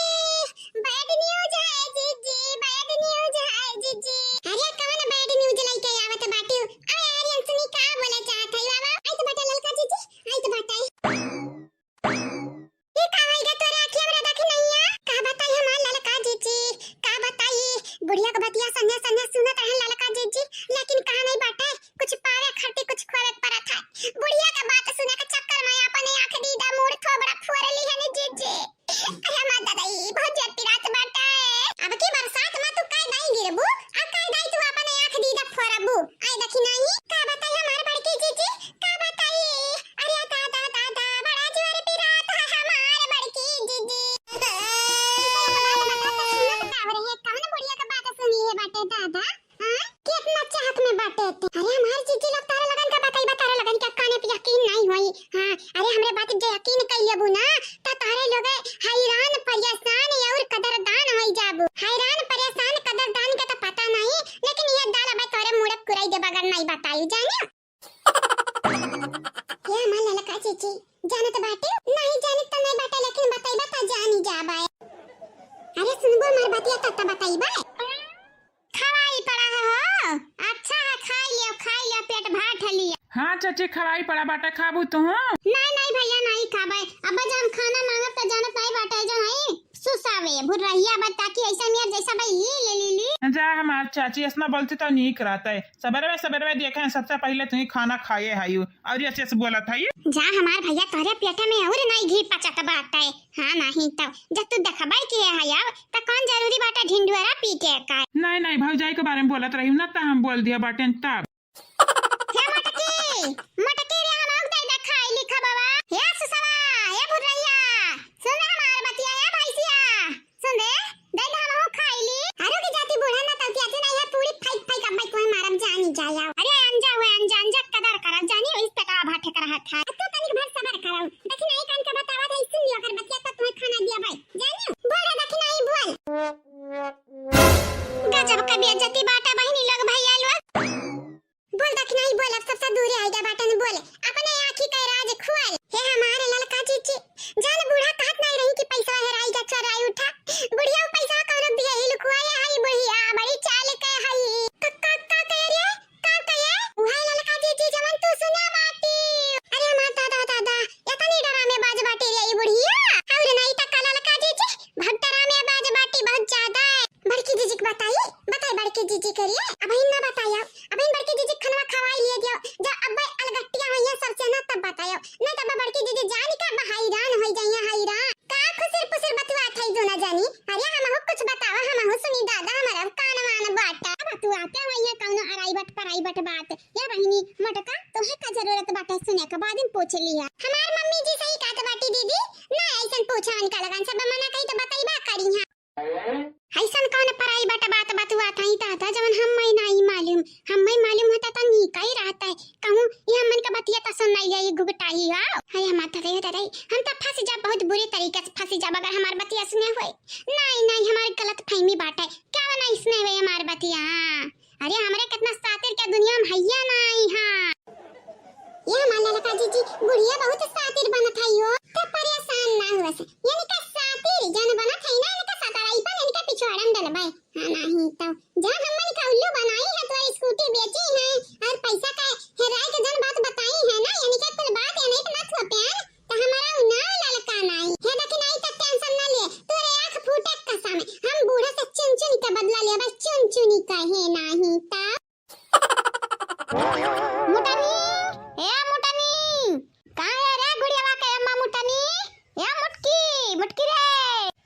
bad news है जीजी, bad news है जीजी। अरे कवन bad news लेके आवत बाटू? आ यार अंशनी का बोले चाहत है बाबा? आई तो बाटे ललका जीजी, आई तो बाटे। ये का होई गे तोरे आँखिया में रदख नैया? का बताई हमार ललका जीजी, का बताई? बुढ़िया के बतिया संगे संगे सुनत रहन ललका जीजी, लेकिन कहा नहीं बाटे, कुछ पावे खातिर कुछ खोवे के पड़त है। बुढ़िया के बात सुने के चक्कर में अपने आँख दीदा मूड़ थोबड़ा फोड़ ली है नी जीजी। अरे हमार दादा, ई बहुत जोर पिरात बाटे। अब की बरसात में तू काहे दाई गिरबू, आ काहे दाई तू अपने आँख दीदा फोड़बू? आई देखी नहीं, का बताई हमार बड़की जीजी, का बताई? अरे दादा, दादा, बड़ा जोर पिरात है हमार बड़की जीजी। ई तो एगो बात बता, तो सुनत का हो रही है? कौन बुढ़िया के बात सुनी है बाटे दादा? हाँ? कितना चाहत में बाटे ते? अरे हमार जीजी लोग, तारे लगन का बताई, बा तारे लगन के काने पे यकीन नहीं होई। हाँ, अरे हमरे बात जे यकीन कई लेबू ना, त तारे लोग हैरान परेशान और कदरदान होई जाबू। हैरान परेशान कदरदान के तो पता नहीं, लेकिन ये दाल अब तोरे मुड़े कुराई देबा अगर नहीं बताई, जाने? ये हमार ललका जीजी, जानत बाटे? नहीं जानत त नहीं बाटे, लेकिन बताइबा त जानी जाबा। अरे सुनबो हमार बतिया त, त बताइबा। खवाई हाँ चाची, खवाई पड़ा बाटे, खाबू तू? नाहीं, नाहीं भइया, नाहीं खाबे। अब जब हम खाना माँगब त जानत नाहीं बाटे, जौन है सुसावे, भुर्रहिया बा, ताकि ऐसा नियर जैसा भाई ये ले ली ली। जा हमार चाची, ऐसना बोलती तो नीक रहत है। सबेरवे सबेरवे देखे हैं, सबसे पहिले तू ही खाना खाए है यू, और ये अच्छे से बोलत है। जा हमार भइया, तोहरे पेट में और नाहीं घी पचत बाटे। हाँ, नाहीं तो जब तू देखबे किहे है अब, त कौन जरूरी बाटे ढिंढुआरा पीटे का? नाहीं, नाहीं, भौजाई के बारे में बोलत रही ना, त हम बोल दिया बाटे तब। हे मोटकी, मोटकी रे, हम आउक दे दे खाई ली खबवा। हे सुसवा, हे भुर्रहिया, सुन रे हमार बतिया, हे भैंसिया, सुन रे, दे दे हमहू खाई ली। अरे की जाती बूढ़ा ना तलती आती नहीं है, पूरी फाइक फाइक अब मैं कोई मारब जानी जाया। अरे अंजा हुए अंजा, अंजा कदर करा जानी, इस पे का भाठे कर रहा था। अब तो तनिक भर सबर करो, देखी नहीं कान का बतावा था, सुन लियो कर बतिया तो तुम्हें खाना दिया भाई, जानी बोल रे, देखी नहीं बोल। गजब का बेइज्जती बाटा बहिनी लोग भैया लोग। बोल दखिनाई बोल, अब सबसे दूरे आइगा बाटन बोल, अपने आँखी के राज खोल। हे हमारे ललका जीजी, जान बूढ़ा कहत नाहीं रही कि पैसा हेराई जा चोराई उठा। बुढ़िया उ पैसा कौनो दिए ही लुकुआ, ये हई बुढ़िया बड़ी चाल के हई। का, का, का कहे रे? का कहे? उहे ललका जीजी जवन तू सुना बाटी। अरे हमार दादा, दादा, इतनी डरामेबाज बाटी रे ई बुढ़िया। और नाहीं त का ललका जीजी, बहुत डरामेबाज बाटी, बहुत ज्यादा। बड़की जीजी के बताई, बताई बड़की जीजी के लिए। अबहिन ना बताया, अबहिन बड़की जीजी के खनवा खवाई लिए दियो। जा अब्बे अलगट्टिया होइया सबसे ना तब बतायो। ना तब बड़की जीजी जान के अब हैरान होई जाइया, हैरान। का खुसुर पुसुर बतुआ थाई दोना जानी? अरे हमहू कुछ बतावा, हमहू सुनी दादा, हमारा अब कान वान बाटा। बतुआ ते होइया कौनो अराई बट पराई बट बात। या बहिनी मोटका, तोहे का जरूरत बाटे सुने के, बाद में पूछ लिया। हमार मम्मी जी सही कहत बाटी दीदी, ना ऐसन पूछा उनका लगन, सब मना कही तो बतईबा करी हाँ। ऐसन कौन पराई बट बात बतुआ थाई दादा, जवन हम्मे नाई मालूम, हम्मे मालूम होता त नीक ही रहता है। कहूँ ये हमन का बतिया त सुन नहीं जाई, घुघटाई आओ। हाय हमार दादा, दादा, हम त फंस जा, बहुत बुरी तरीके से फंस जा, अगर हमार बतिया सुने हुए। नाई, नाई, हमार गलत फहमी बाटे, क्या बना इसने हुए हमार बतिया? अरे हमरे कितना सातिर क्या दुनिया में हैया नाई हाँ। ये हमार ललका जीजी, बुढ़िया बहुत सातिर बनत है यो। त परेशान ना हुआ से। इनका सातिर जन बनत है ना, इनका सतराई पर इनका पिछवाड़न डलबाई। हाँ, नहीं तो जहाँ हमन का उल्लू बनाई है तो स्कूटी बेची है और पैसा का हेराई के जन बात बताई है ना, इनके कुल बात ये नहीं ना थोपे हैं। त हमारा उ ना ललका नाई। हे देखी नाई त टेंशन ना ले, तोरे आँख फूटे कसम। हम बूढ़ा से चुन चुन के बदला लेबे, चुन चुनी कहे नाही त। मुटनी, ए मुटनी, कहाँ है रे गुड़ियावा के अम्मा मुटनी? ए मुटकी, मुटकी रे,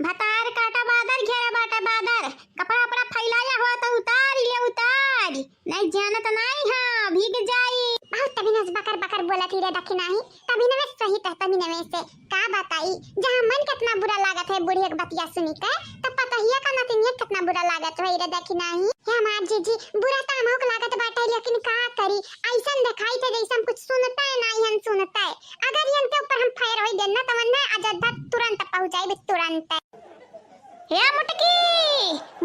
भतार काटा बादर, घेरा बाटा बादर, कपड़ा उपड़ा फैलाया हुआ तो उतार ले उतार। नहीं जानत नाई हाँ, भीग जाई। बहुत तभी नस बकर बकर बोलत ही रे दखिनाही, तभी नवे सही त तभी नवे से का बताई, जहाँ मन कितना बुरा लागत है बुढ़िया के बतिया सुनी के, त पतहिया का नतिनिया कितना बुरा लागत है रे दखिनाही। हे हमार जीजी, बुरा त हमहू के लागत बाटे, लेकिन का करी, ऐसन देखाई थे जैसे हम कुछ सुनते नाई हन सुनते। अगर इनके ऊपर हम फैर होई देन ना, त वन्ने अयोध्या तुरंत पहुँचाई भी तुरंत। हे मुटकी,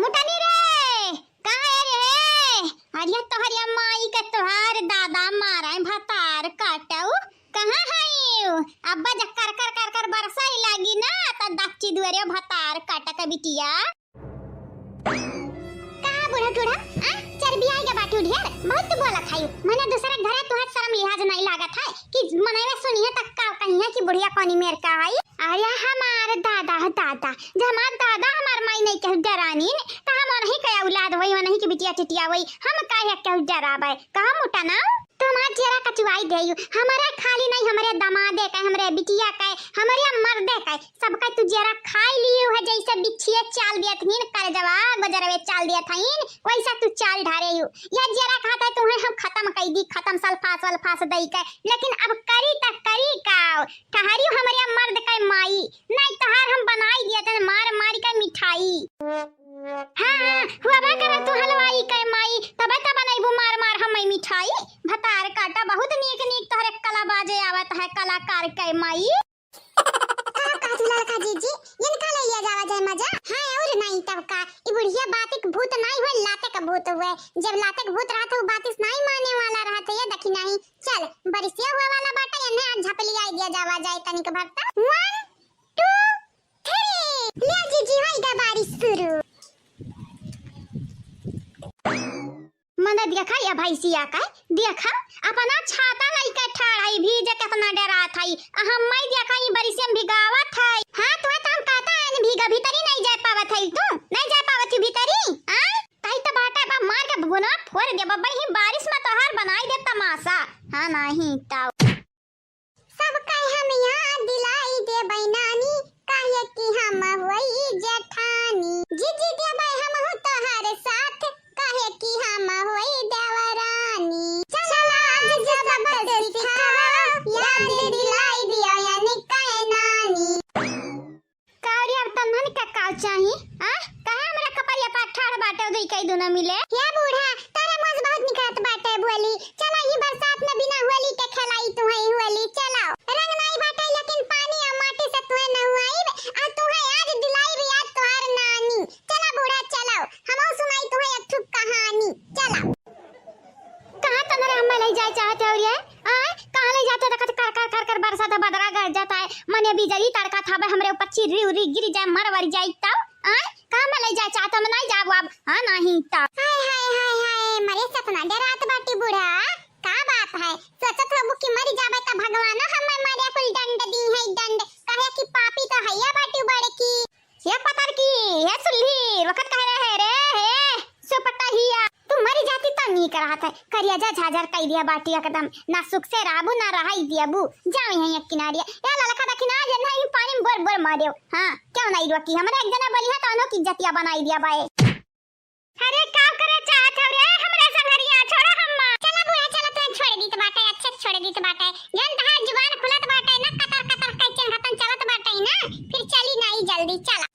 मुटनी रे, कहाँ है रे? अरे तोहरिया माई के तोहार दादा मारे भतार काटऊ। कहाँ है यू? अब्बा जब कर कर कर कर बरसाई लागी ना, त दच्ची दुआरे भतार काटा के बिटिया। का बूढ़ा टूढ़ा, आ? चरबियाई के बाटी उधियार, बहुत तू बोलत है। मने दूसरे घरे तुहार शर्म लिहाज नहीं लागत है कि मनवे सुनिए त का कहिए कि बुढ़िया पानी मेर का है। अरे हमार दादा, दादा, जब हमार दादा हमार माई नहीं कहू डरानीन, त हम उन्हीं के औलाद होई, उन्हीं की बिटिया टिटिया होई, हम काहे कहू डराबे? कहा मुटना, तू हमार जेरा कचुआई देयू, हमारे खाली नहीं, हमरे दमादे के, हमरे बिटिया के, हमरे मर्दे के, सबके तू जेरा खाई लियू है, जैसे बिच्छिए चाल दिया थीन, कर जवा गुजरवे चाल दिया थीन, वैसा तू चाल ढारे यू। या जेरा कहता है तुम्हें हम खत्म कर दी, खत्म सल्फास वल्फास दई के, लेकिन अब करी त करी का? ठहरियो हमरे मर्द के माई, नहीं तोहार हम बनाई दिया तन मार मार के मिठाई। हाँ, हाँ, हुआ बा करे तू हलवाई के माई, तबे त बनैबू मार मार हम मिठाई। भतार काटा बहुत नीक नीक तोहरे कला बाजे आवत है, कलाकार के माई। का कहत ललका जीजी, इनका ले लिया जावा जाए मजा? हाँ, और नहीं तब का, ई बुढ़िया बातिक भूत नहीं हुए, लाते का भूत हुए। जब लाते का भूत रहत है, वो बातिस नहीं माने वाला रहत है, ये देखी नहीं। चल, बरिसिया हुआ वाला बाटा, इन्हें आज झपलियाई दिया जावा जाए तनिक भर त। One, two, three। ले जीजी, होई गा बारिश शुरू। मना दिया देखा या भैंसिया का, देखा, अपना छाता लइके ठाड़ है, भीजे केतना डेरात है। आ हम्मै देखा, ई बरिसे में भिगावत है। हाँ, तुहैं तो हम कहत है, भीगा भीतरी नहीं जाए पावत है, तू नहीं जाए पावत है भीतरी, हाँ? तई तो बाटे बा, मार के भुगुना फोड़ देबा, बहिं बारिश में तोहार बनाई देब तमासा। हाँ, नहीं तो। सबकै हम याद दिलाई देबै नानी, काहे कि हम होई जेठानी। जीजी देबै हमहू तोहर साथ, काहे कि हम होई देवरानी। चला आज सबक सिखावा, याद दिलाई दिया यानी कै नानी। का रे, अब तन्हन का काव चाही? आ? काहे हमरा कपड़िया पर ठाड़ बाटे, दुई कई दुना मिले? हे बूढ़ा, तारा मुँह से बहुत निकलत बाटे बोली। चला, ई बरसात में बिना होली के खेलाई तुहैं होली। चला, रंग नाई बाटे, लेकिन पानी आ माटी से तुहैं नहुआइब, आ तुहैं आज दिलाइब याद तोहार नानी। चला बूढ़ा, चला, हमहू सुनाई तुहैं एक ठो कहानी। चला। कहाँ तनरे हम्मै लइ जाए चाहत हो रे? आय, कहाँ लइ जात हो? देखत कर कर कर कर बरसत है, बदरा गरजत है, मने बिजली तड़कत हवे, हमरे ऊपर चिर्री उर्री गिर जाए, मर वर जाई तब। आय, कहाँ हम्मै लइ जाए चाहत हो? हम नाई जाब अब। हाँ, नहीं तब। हाय, हाय, हाय, हाय, मरे सतना डेरात बाटी बूढ़ा। का बात है? सोचत होबू कि मरि जाबे त भगवानो हम्मै मारे कुल दंड दीहैं, दंड। काहे कि पापी तो हइया बाटी बड़की। हे पतरकी, हे सुल्ही, वखत कहे रहे रे, हे सुपटहिया, तू मरि जाती त नीक रहत है। करिया जा झाझर कई दिया बाटी एकदम, ना सुख से रहबू, ना रहाई दियबू। जाओ यहाँ एक किनारिया। ए ललका दखिना, जे नहीं पानी में बोर बोर मारेउ। हाँ, क्यों नहीं रोकी? हमरा एक जना बोली है, तो अनो की इज्जतिया बनाई दिया बाए। अरे, का करे चाहत हो रे, हमरा संगरिया? छोड़ा हम्मा। चला बूढ़ा, चला, तुहैं छोड़ दीत बाटे, अच्छे से छोड़ दीत बाटे। जौन तहार जुबान खुलत बाटे ना, कतर कतर कैचन घतन चलत बाटे ना, फिर चली नाई जल्दी, चला।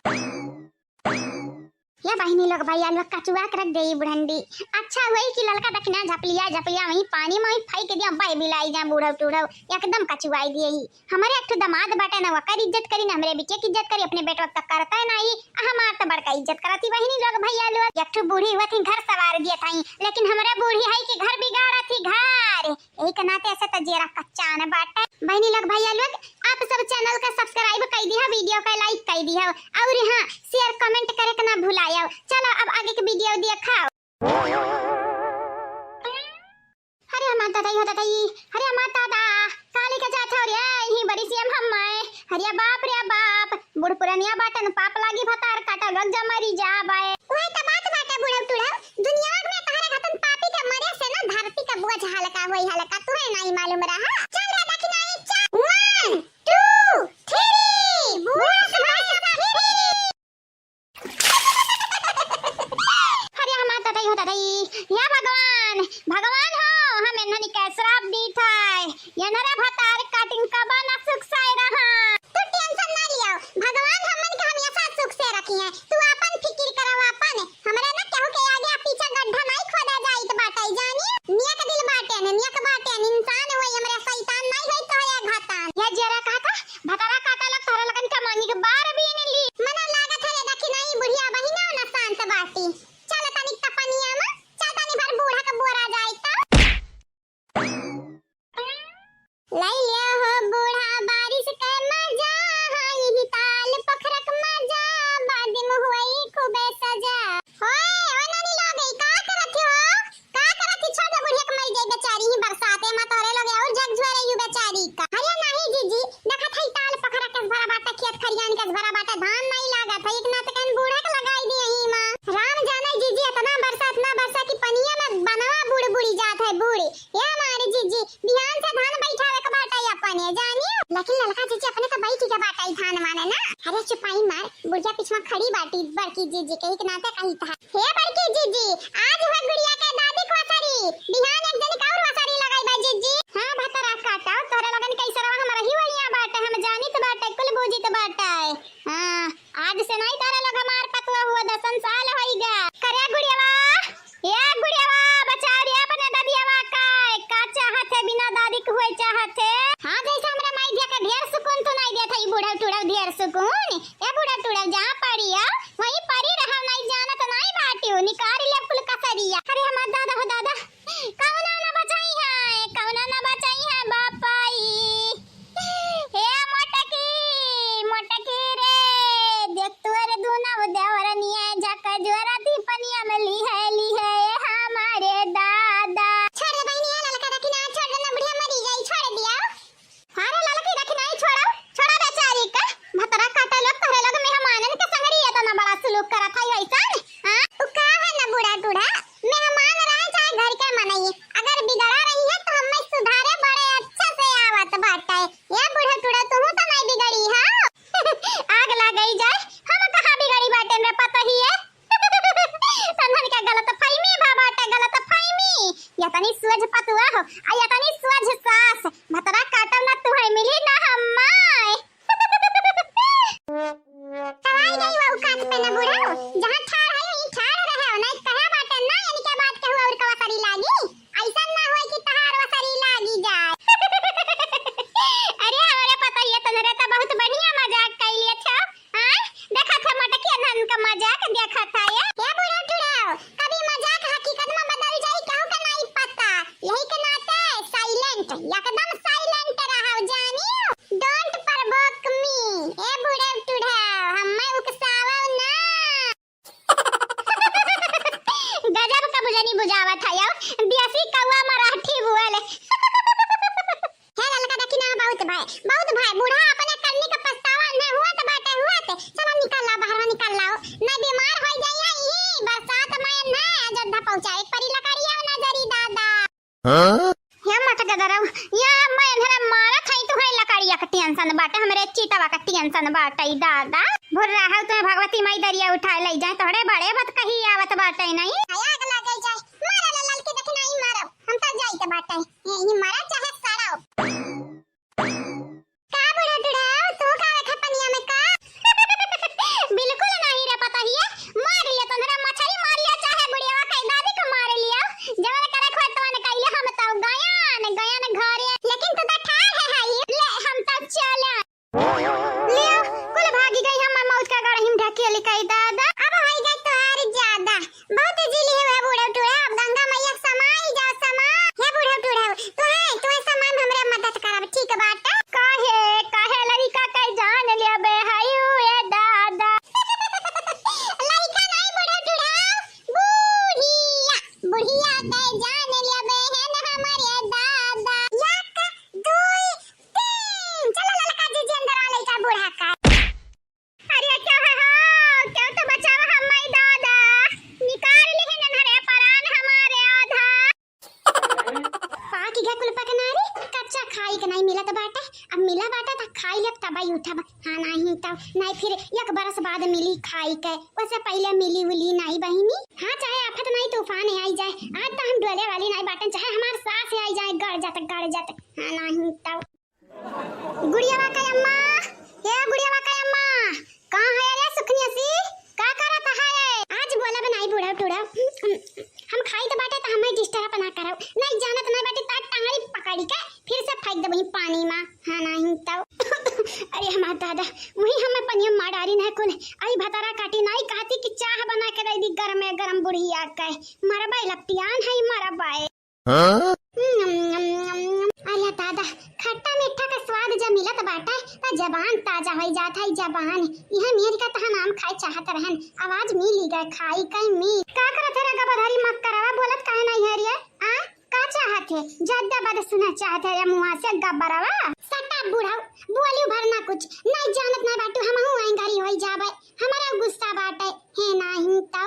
या बहिनी लोग, भैया लोग, कचुआ के रख देई बुढ़ंडी। अच्छा होई कि ललका दखिना झपलिया, झपलिया वहीं पानी में वहीं फेंक दिया, बह बिलाई जा बूढ़व टूढ़व, एकदम कचुआई दिए ही। हमरे एक ठो दामाद बाटे ना, वकर इज्जत करी ना, हमरे बिटिया की इज्जत करी, अपने बेटवा तक करता है ना ही, आ हमार तो बड़का इज्जत करती बहिनी लोग भैया लोग। एक ठो बूढ़ी हुआ थी घर सवार दिया था, लेकिन हमरे बूढ़ी है कि घर बिगाड़ा थी घर। यही के नाते ऐसे तो जेरा कच्चा न बाटे। बहिनी लोग, भैया लोग, आप सब channel का subscribe कई दिया, video का like कई दिया, और हाँ, share comment करे के ना भुलाया। चलो अब आगे के video देखा। अरे हमार दादा, यो दादा, ई, अरे हमार दादा, काली का जात हो रे, यही बड़ी सी हम हम्माए। अरे बाप रे बाप, बूढ़ पुरनिया बाटन, पाप लागी भतार काटा लग जा मरी जा बाए। वही तो बात बाटे बुढ़ऊ टुढ़ऊ, दुनिया में तहरे घतन पापी के मरे से ना धरती का बोझ हल्का होई हल्का, तुहे नहीं मालूम रहा। चल रे दखिनाई, चल। One, two, three, बूढ़ पुरनिया फिरी। अरे हमार ददई हो ददई, या भगवान, भगवान हो, हम एन्हनी के श्राप दीत है, एन्हरे भतार काटिन कबा ना सुख से रहा। तू tension ना लियो, भगवान हमन के हमेशा सुख से रखी है। तू आपन फिकिर करो आपन, हमरा ना केहू के आगे आ पीछे गड्ढा नहीं खोदा जाइत बाटे, जानी? नियक दिल बाटे न, नियक बाटे न, इंसान होई, हमरा शैतान नहीं होई तो है घातान। या जरा कहता भतारा काटा लग तोहरा लगन के मांगी के बार बीन ली। मना लागत है रे दखिनाई बुढ़िया बहिना ना शांत बाटी। चल तनी तपनिया में, चल तनी भर बूढ़ा के बोरा जाई तो। लई लिया हो बूढ़ा बारिश के मजा, हाँ यही ताल पखरक मजा, बाद में हुई खूबे सजा। होए, ओ नानी लोग, ई का करत हो? का करत ही? छोड़ दे बुढ़िया के, मर जाई बेचारी ही बरसाते में, तोहरे लोग और झकझोरे यू बेचारी का। अरे नहीं जीजी, देखत है ताल पखरा कस भरा बाटे, खेत खरियान कस भरा बाटे, धान नहीं लागत है, एक नाते कहन बूढ़ा के लगाई दी यही माँ। राम जाने जीजी, इतना बरसात ना बरसा कि पनिया में बनवा बूढ़ बुड़ी जात है, बूढ़। ए हमारे जीजी, बिहान से धान बैठावे के बाटे अपने, जानियो। लेकिन ललका जीजी अपने तो बैठ के बाटे धान माने ना। अरे चुपाई मार, बुढ़िया पिछवा खड़ी बाटी, बड़की जीजी के एक नाते कही था। हे बड़की जीजी, आज हुआ गुड़िया के दादी के वसरी, बिहान एक जनी के और वसरी लगाई बा जीजी। हाँ भतरा काटा, तोहरे लगन कैसे रहा, हम रही वहिया बाटे, हम जानित बाटे, कुल बूझित बाटे। हाँ, आज से नहीं तारा लोग हमार पतवा हुआ, दसन साल होई गा। करे गुड़ियावा, ए गुड़ियावा, बचाओ रे अपने ददियावा का, का चाहत है, बिना दादी के हुए चाहत है। हाँ, जैसे हमरा माई दिया के ढेर सुकून तू नहीं देत है, ई बूढ़ा टूढ़ा ढेर सुकून। ए बूढ़ा टूढ़ा, जहाँ पड़ी है, वहीं पड़ी रहा, नहीं जानत नहीं बाटियो, निकाल ले कुल कसरिया। अरे हमार दादा हो दादा, कौना ना बचाई है, कौना ना बचाई है बापाई। हे मोटकी, मोटकी रे, देख तोरे दूनो देवरनिया झक जोरा दी पनिया में ली है, ली है, ए हाँ। यतनी सोझ पतुआ हो, आ यतनी सोझ सास, भतरा काटब ना तुहै मिली ना हम्मै। तवाई गई वो औकात पे ना बुढ़ऊ, जहाँ ठाड़ है, वहीं ठाड़ रहे, नहीं कहे बाटे ना, इनके बात के हुआ और कवा सरी लागी, ऐसा ना होए कि तहार वसरी लागी जाए। अरे, हमरे पता ये तनरे तो बहुत बढ़िया मजाक कइले छो। हाँ, देखत है मटकिया धन का मजाक देखत है ये। ए बुढ़ऊ टुढ़ऊ, कभी मजाक हकीकत में बदल जाई, केहू के नाई पता। यही के नाते silent, एकदम silent रहव, जानियो। Don't provoke me। ए बुढ़ऊ टुढ़ऊ, हम्मै उकसावो ना। गजब का बुझनी बुझावत है यो, देसी कौआ मराठी बोले। हे ललका, देखी ना, बहुत भय, बहुत भय, बूढ़ा अपने करनी का पछतावा न हुआ तो बाटे हुआ ते। चलो निकल ला, बाहर निकल लाओ, नहीं बीमार हो जाइए। ई बरसात में ना अयोध्या पहुँचाए परी लकड़िया ना जरी दादा। हाँ? या मत गदरऊ, या मैं इन्हरे मारत हई, तुहै लकड़िया का tension बाटे, हमरे चीतवा का tension बाटे, ई दादा। भुर्रा है, तुम्हें भगवती माई दरिया उठाए ले जाए, तोहरे बड़े बात कही आवत बाटे नहीं। आग लगे जाए, मारा ला ललकी, देखी ना, ई मारो। हम तो जाई के बाटे, यही मरा चाहे सड़ो। का बुढ़ा टुढ़ा, तू का रखा पनिया में का? बिल्कुल नहीं रे पतोहिया, मार लिया तो मेरा मछली मार लिया, चाहे बुढ़िया का दादी को मार लिया, जवन करे खोटवन कइले हम तो गयान, गयान घरे, लेकिन तू तो ठाड़ है, है, ले हम तो चला। लियो, कुल भागी गई हम मौत का गढ़ हिम ढकेली कई दादा। अब होई गई तोहार ज्यादा। बहुत जिली हुए बूढ़ा टूढ़ा, अब गंगा मैया समाई जा समा। हे बूढ़ा टूढ़ा, तू है, तू है समय में हमरे मदद करब, ठीक बात? काहे, काहे लड़का के जान लेबे हयू ए दादा? लड़का नहीं बूढ़ा टूढ़ा, बुढ़िया, बुढ़िया के जान लेबे है ना हमारे दादा। एक, दुई, तीन, चलो ललका जी, जी अंदर आ लड़का बूढ़ा का। अरे क्या है हो? क्यों तो बचावा हमार दादा, निकाल लिहे नन्हरे परान हमारे आधा। पाक गया कुल पकनारी, कच्चा खाई के नहीं मिलत बाटे, अब मिला बाटे त खाई लेब तब ही उठब। हाँ नहीं तो नहीं फिर एक बरस बाद मिली खाई के, वैसे पहले मिली उली नहीं बहिनी। हाँ चाहे आफत नहीं तूफान आई जाए, आज तो हम डोले वाली नहीं बाटे, चाहे हमार सास आई जाए गड़ जात गड़ जात। हाँ नहीं तो गुड़ियावा का अम्मा, ए गुड़ियावा का अम्मा, कहाँ है रे सुखनिया सी? का करत है? आज बोलब नाई बूढ़ा टूढ़ा। हम खाई तो बाटे तो हमें disturb ना करब। नहीं जानत नहीं बाटे तो टंगड़ी पकड़ी के फिर से फेंक देबही पानी में। हाँ नहीं तो। अरे हमार दादा, वही हमें पनिया मार डारी ना कुल। आई भतारा काटी नाई कहती कि चाह बना के दे दी गरमे गरम बुढ़िया के। मरबे लपटियान है मरबे। हाँ? अरे दादा, खट्टा मीठा का स्वाद जब मिलत बाटे, त जबान ताजा होई जात है, जबान। इहे मेर का तहां नाम खाए चाहत रहन, आवाज मिली गए खाई कई मीठ। का करत है रे गबरहरी मक्करवा, बोलत काहे नहीं है रे? आ? का चाहत है? जद्दा बद सुना चाहत है रे मुआ से गबरवा? सटा बुढ़ऊ, बोलियो भर ना कुछ, नहीं जानत ना बाटू, हमहू एंगरी होई जाबे, हमरा गुस्सा बाटे, है नाही तो।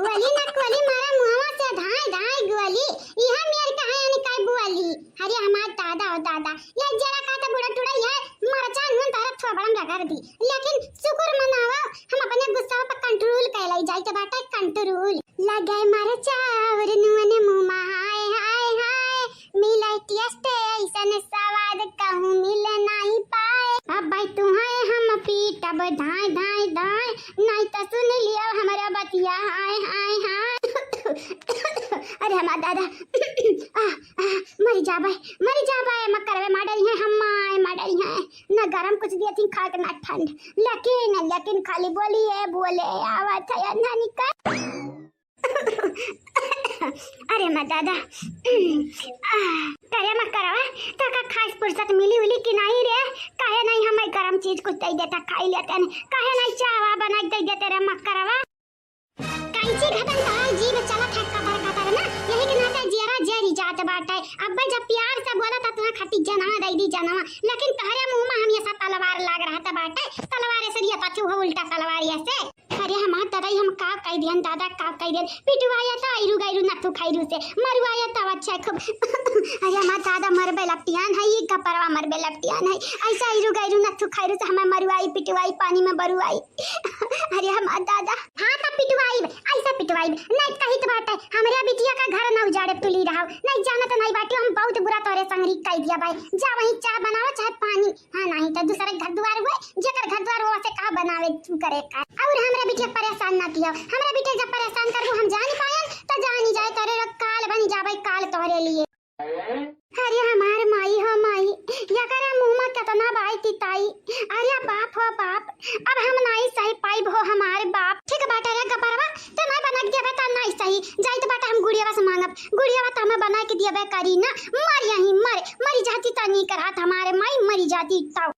गोली ना गोली मारा मुहवा से धाय धाय गोली। इहा मेर कहा यानी काय बोली। अरे हमार दादा हो दादा, ये जरा का तो बुढ़ा टुड़ा ये मरचा नून तारा थोबड़ा में रगड़ दी। लेकिन शुक्र मनावा, हम अपने गुस्सा पर control कर लाई जाए तो बाटे control। लगे मरचा और नून मुँह में हाय हाय हाय। मिले taste ऐसन स्वाद कहूँ मिल नाई पाए। अब भाई तुहैं हम पीटब धाय धाय धाय, नाई तो सुन लियो हमरा बतिया हाय हाय हाय। अरे हमार दादा, आ, आ, मर जाबे, मर जाबे, मक्करवे मार डरी है, हम माए मार डरी है। ना गरम कुछ दिए थी खा के ना ठंड, लेकिन, लेकिन खाली बोली है, बोले आवत है अंधा निकल। अरे माँ दादा, आह, करे मक्करवा, तोका खास फुर्सत मिली उली कि नहीं रे? काहे नहीं हमें गरम चीज कुछ दे देता, खाई लेते हैं। काहे नहीं चाहवा बना के दे देते रे मक्करवा? कैंची घटन तारा जीभ चलत है कतर कतर ना, यही के नाते जियरा जरी जात बाटे। अब जब प्यार से बोला था तुहा खातिर जनवा दे दी जनवा, लेकिन तहरे मुंह में हमेशा तलवार लाग रहा था बाटे, तलवार ऐसे रिया था चूहो उल्टा तलवार ऐसे। अरे हमार दादा, हम का कह दियन दादा, का कह दियन। पिटवाया तो आयरू गैरू नथु खैरू से, मरुआया तो अच्छा खूब। अरे हमार दादा मरबे लपटियान है, ये कपरवा मरबे लपटियान है। ऐसा आयरू गैरू नथु खैरू से हमें मरुआई, पिटवाई, पानी में बरुआई। अरे हमार दादा। हाँ तो पिटवाई, ऐसा पिटवाई। नहीं कही तो बात है, हमरे बिटिया का घर न उजाड़। अरे तुली रहो, नहीं जानत नहीं बाटी, हम बहुत बुरा तोरे संगरी कई दिया भाई। जा वहीं चाह बनावा चाहे पानी। हाँ, नहीं तो दूसरे घर द्वार हुए, जेकर घर द्वार हुआ से कहा बनावे तू करे का। और हमरा बिटिया परेशान ना किया, हमरा बिटिया जब परेशान करबू हम जान पायन तो जानी जाए तोरे लोग काल बनी जाबे काल तोरे लिए। अरे हमार माई हो माई, यकरा मुँह में केतना बाई तिताई। अरे बाप हो बाप, अब हम नाई सही पाइब हो हमार बाप। ठीक बाटे रे गबरवा, ते नाई बना के देबे त नाई सही। जाइत बाटे हम गुड़ियावा से मांगब, गुड़ियावा त हमें बना के देबे करी ना। मर यहीं मर, मरी जाती त नीक रहत हमारे माई, मरी जाती त।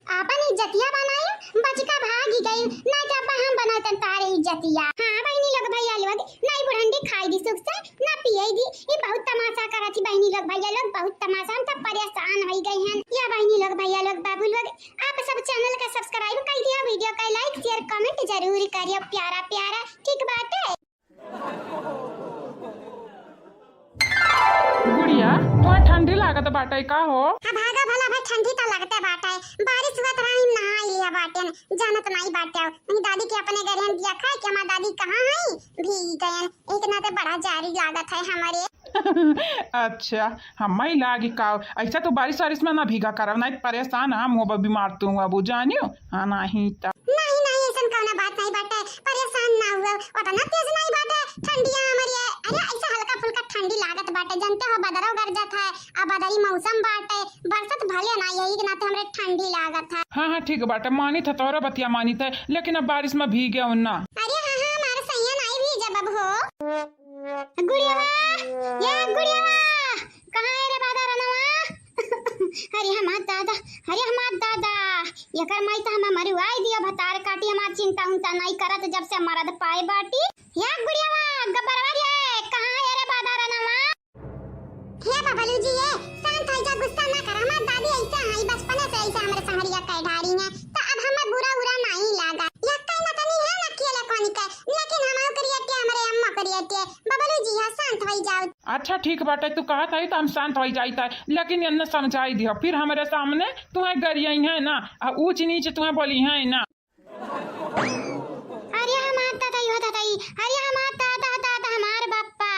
आपन इज्जतिया बनाई, बचिका भागी गई, ना तो अब्बा हम बनाते तारे इज्जतिया। हाँ बहिनी लोग भैया लोग, नाई बुढ़ंडी खाई दी सुख से, ना पिए दी। ये बहुत तमाशा करत ही बहिनी लोग भैया लोग, बहुत तमाशा, हम तो परेशान हो गए हैं। या बहिनी लोग भैया लोग बाबू लोग, आप सब channel का subscribe कर दिया, video का like share comment जरूर करियो, प्यारा प्यारा, ठीक बाटे। गुड़िया, तोहे ठंडी लागत बाटे का हो? हाँ भागा भला भाई, ठंडी तो लगते बाटे, बारिश हुआ तो हम नहा लिया बाटे, जानत नहीं बाटे। वही दादी के अपने घर हम दिया खाए कि हमार दादी कहाँ है, भीग गए, एक नाते बड़ा जारी लागत है हमारे। अच्छा, हमें लागी का, ऐसा तो बारिश वारिश में ना भीगा करब, नहीं परेशान हम होब बीमार तू अब जानियो। हाँ, नहीं तो। नहीं, नहीं, ऐसन कौनो बात नहीं बाटे, परेशान ना हुआ, उतना तेज नहीं बाटे ठंडिया हमारी है। अरे, ऐसा हल्का फुल्का ठंडी लागत बाटे, जानते हो, बदरो गरजत है, अब बदरी मौसम बाटे, बरसत भले ना, यही के नाते हमरे ठंडी लागत है। हाँ, हाँ, ठीक बाटे, मानित है, तोहरा बतिया मानित है, लेकिन अब बारिश में भीगे हो ना। अरे हाँ, हाँ, हमारे सैया नहीं भीजब अब हो। गुड़ियावा, ये गुड़ियावा, कहाँ है रे बादा रनवा? अरे हमार दादा, अरे हमार दादा, एकर माई त हमें मरुआई दिया, भतार काटी, हमार चिंता उंता नाई करत, जब से मरद पाए बाटी। या गुड़ियावा, गबरवा रे, कहाँ है रे बादा रनवा? हे बबलू जी, ये शांत हो जा, गुस्सा ना कर। हमार दादी ऐसा है, बचपने से ऐसा हमरे संगरिया कह ढारी है, तो अब हमें बुरा उरा नहीं लागा। या कहीं ना तनी है ना खेले कोनी के, लेकिन हम ओकरियते, हमरे अम्मा करियते। बबलू जी, हाँ, शांत हो जाओ। अच्छा ठीक बाटे, तू कहत है तो हम शांत हो जाइत है, लेकिन एन्ने समझाई दिया, फिर हमरे सामने तुम्हें गरियाई है ना, आ ऊंच नीच तुम्हें बोली है ना। अरे हमार दादा, यो दादा ई, अरे हमार दादा, दादा हमार बापा,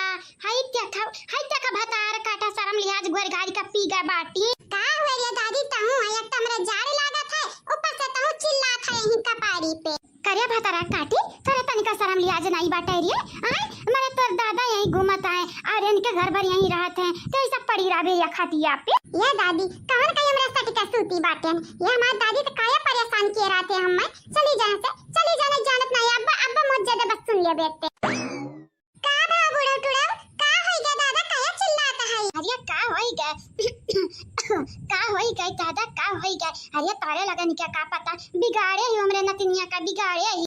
हाय देखा, हाय देखा भतार काटा, शर्म लिहाज गोर गाड़ी का पी गए बाटी। का हुए रे दादी, तहूँ है एक तमरे जारी लागत है, ऊपर से तहूँ चिल्लात है यहीं कपारी पे। करे भतरा काटी, तोरे तनिका शर्म लिहाज नाई बाटे रे। आय, मरे तोर दादा यहीं घूमत है और इनके घर भर यहीं रहत है, तो ये सब पड़ी रहबे या खटिया पे। ये दादी, कौन कहीं हमरा सट के सूती बाटेन? ये हमार दादी तो काया परेशान किए रहते हमें। चली जाए से, चली जाने जानत नाई। अब्बा, अब्बा मौत ज्यादा बस सुन ले बेटे। का भा बुढ़ऊ टुड़ऊ, का होई गए दादा, काहे चिल्लात है? अरे का होई गए? का होई गए दादा, का होई गए? अरे तारे लगन क्या का पता, बिगाड़े ही हमरे नतिनिया का, बिगाड़े ही।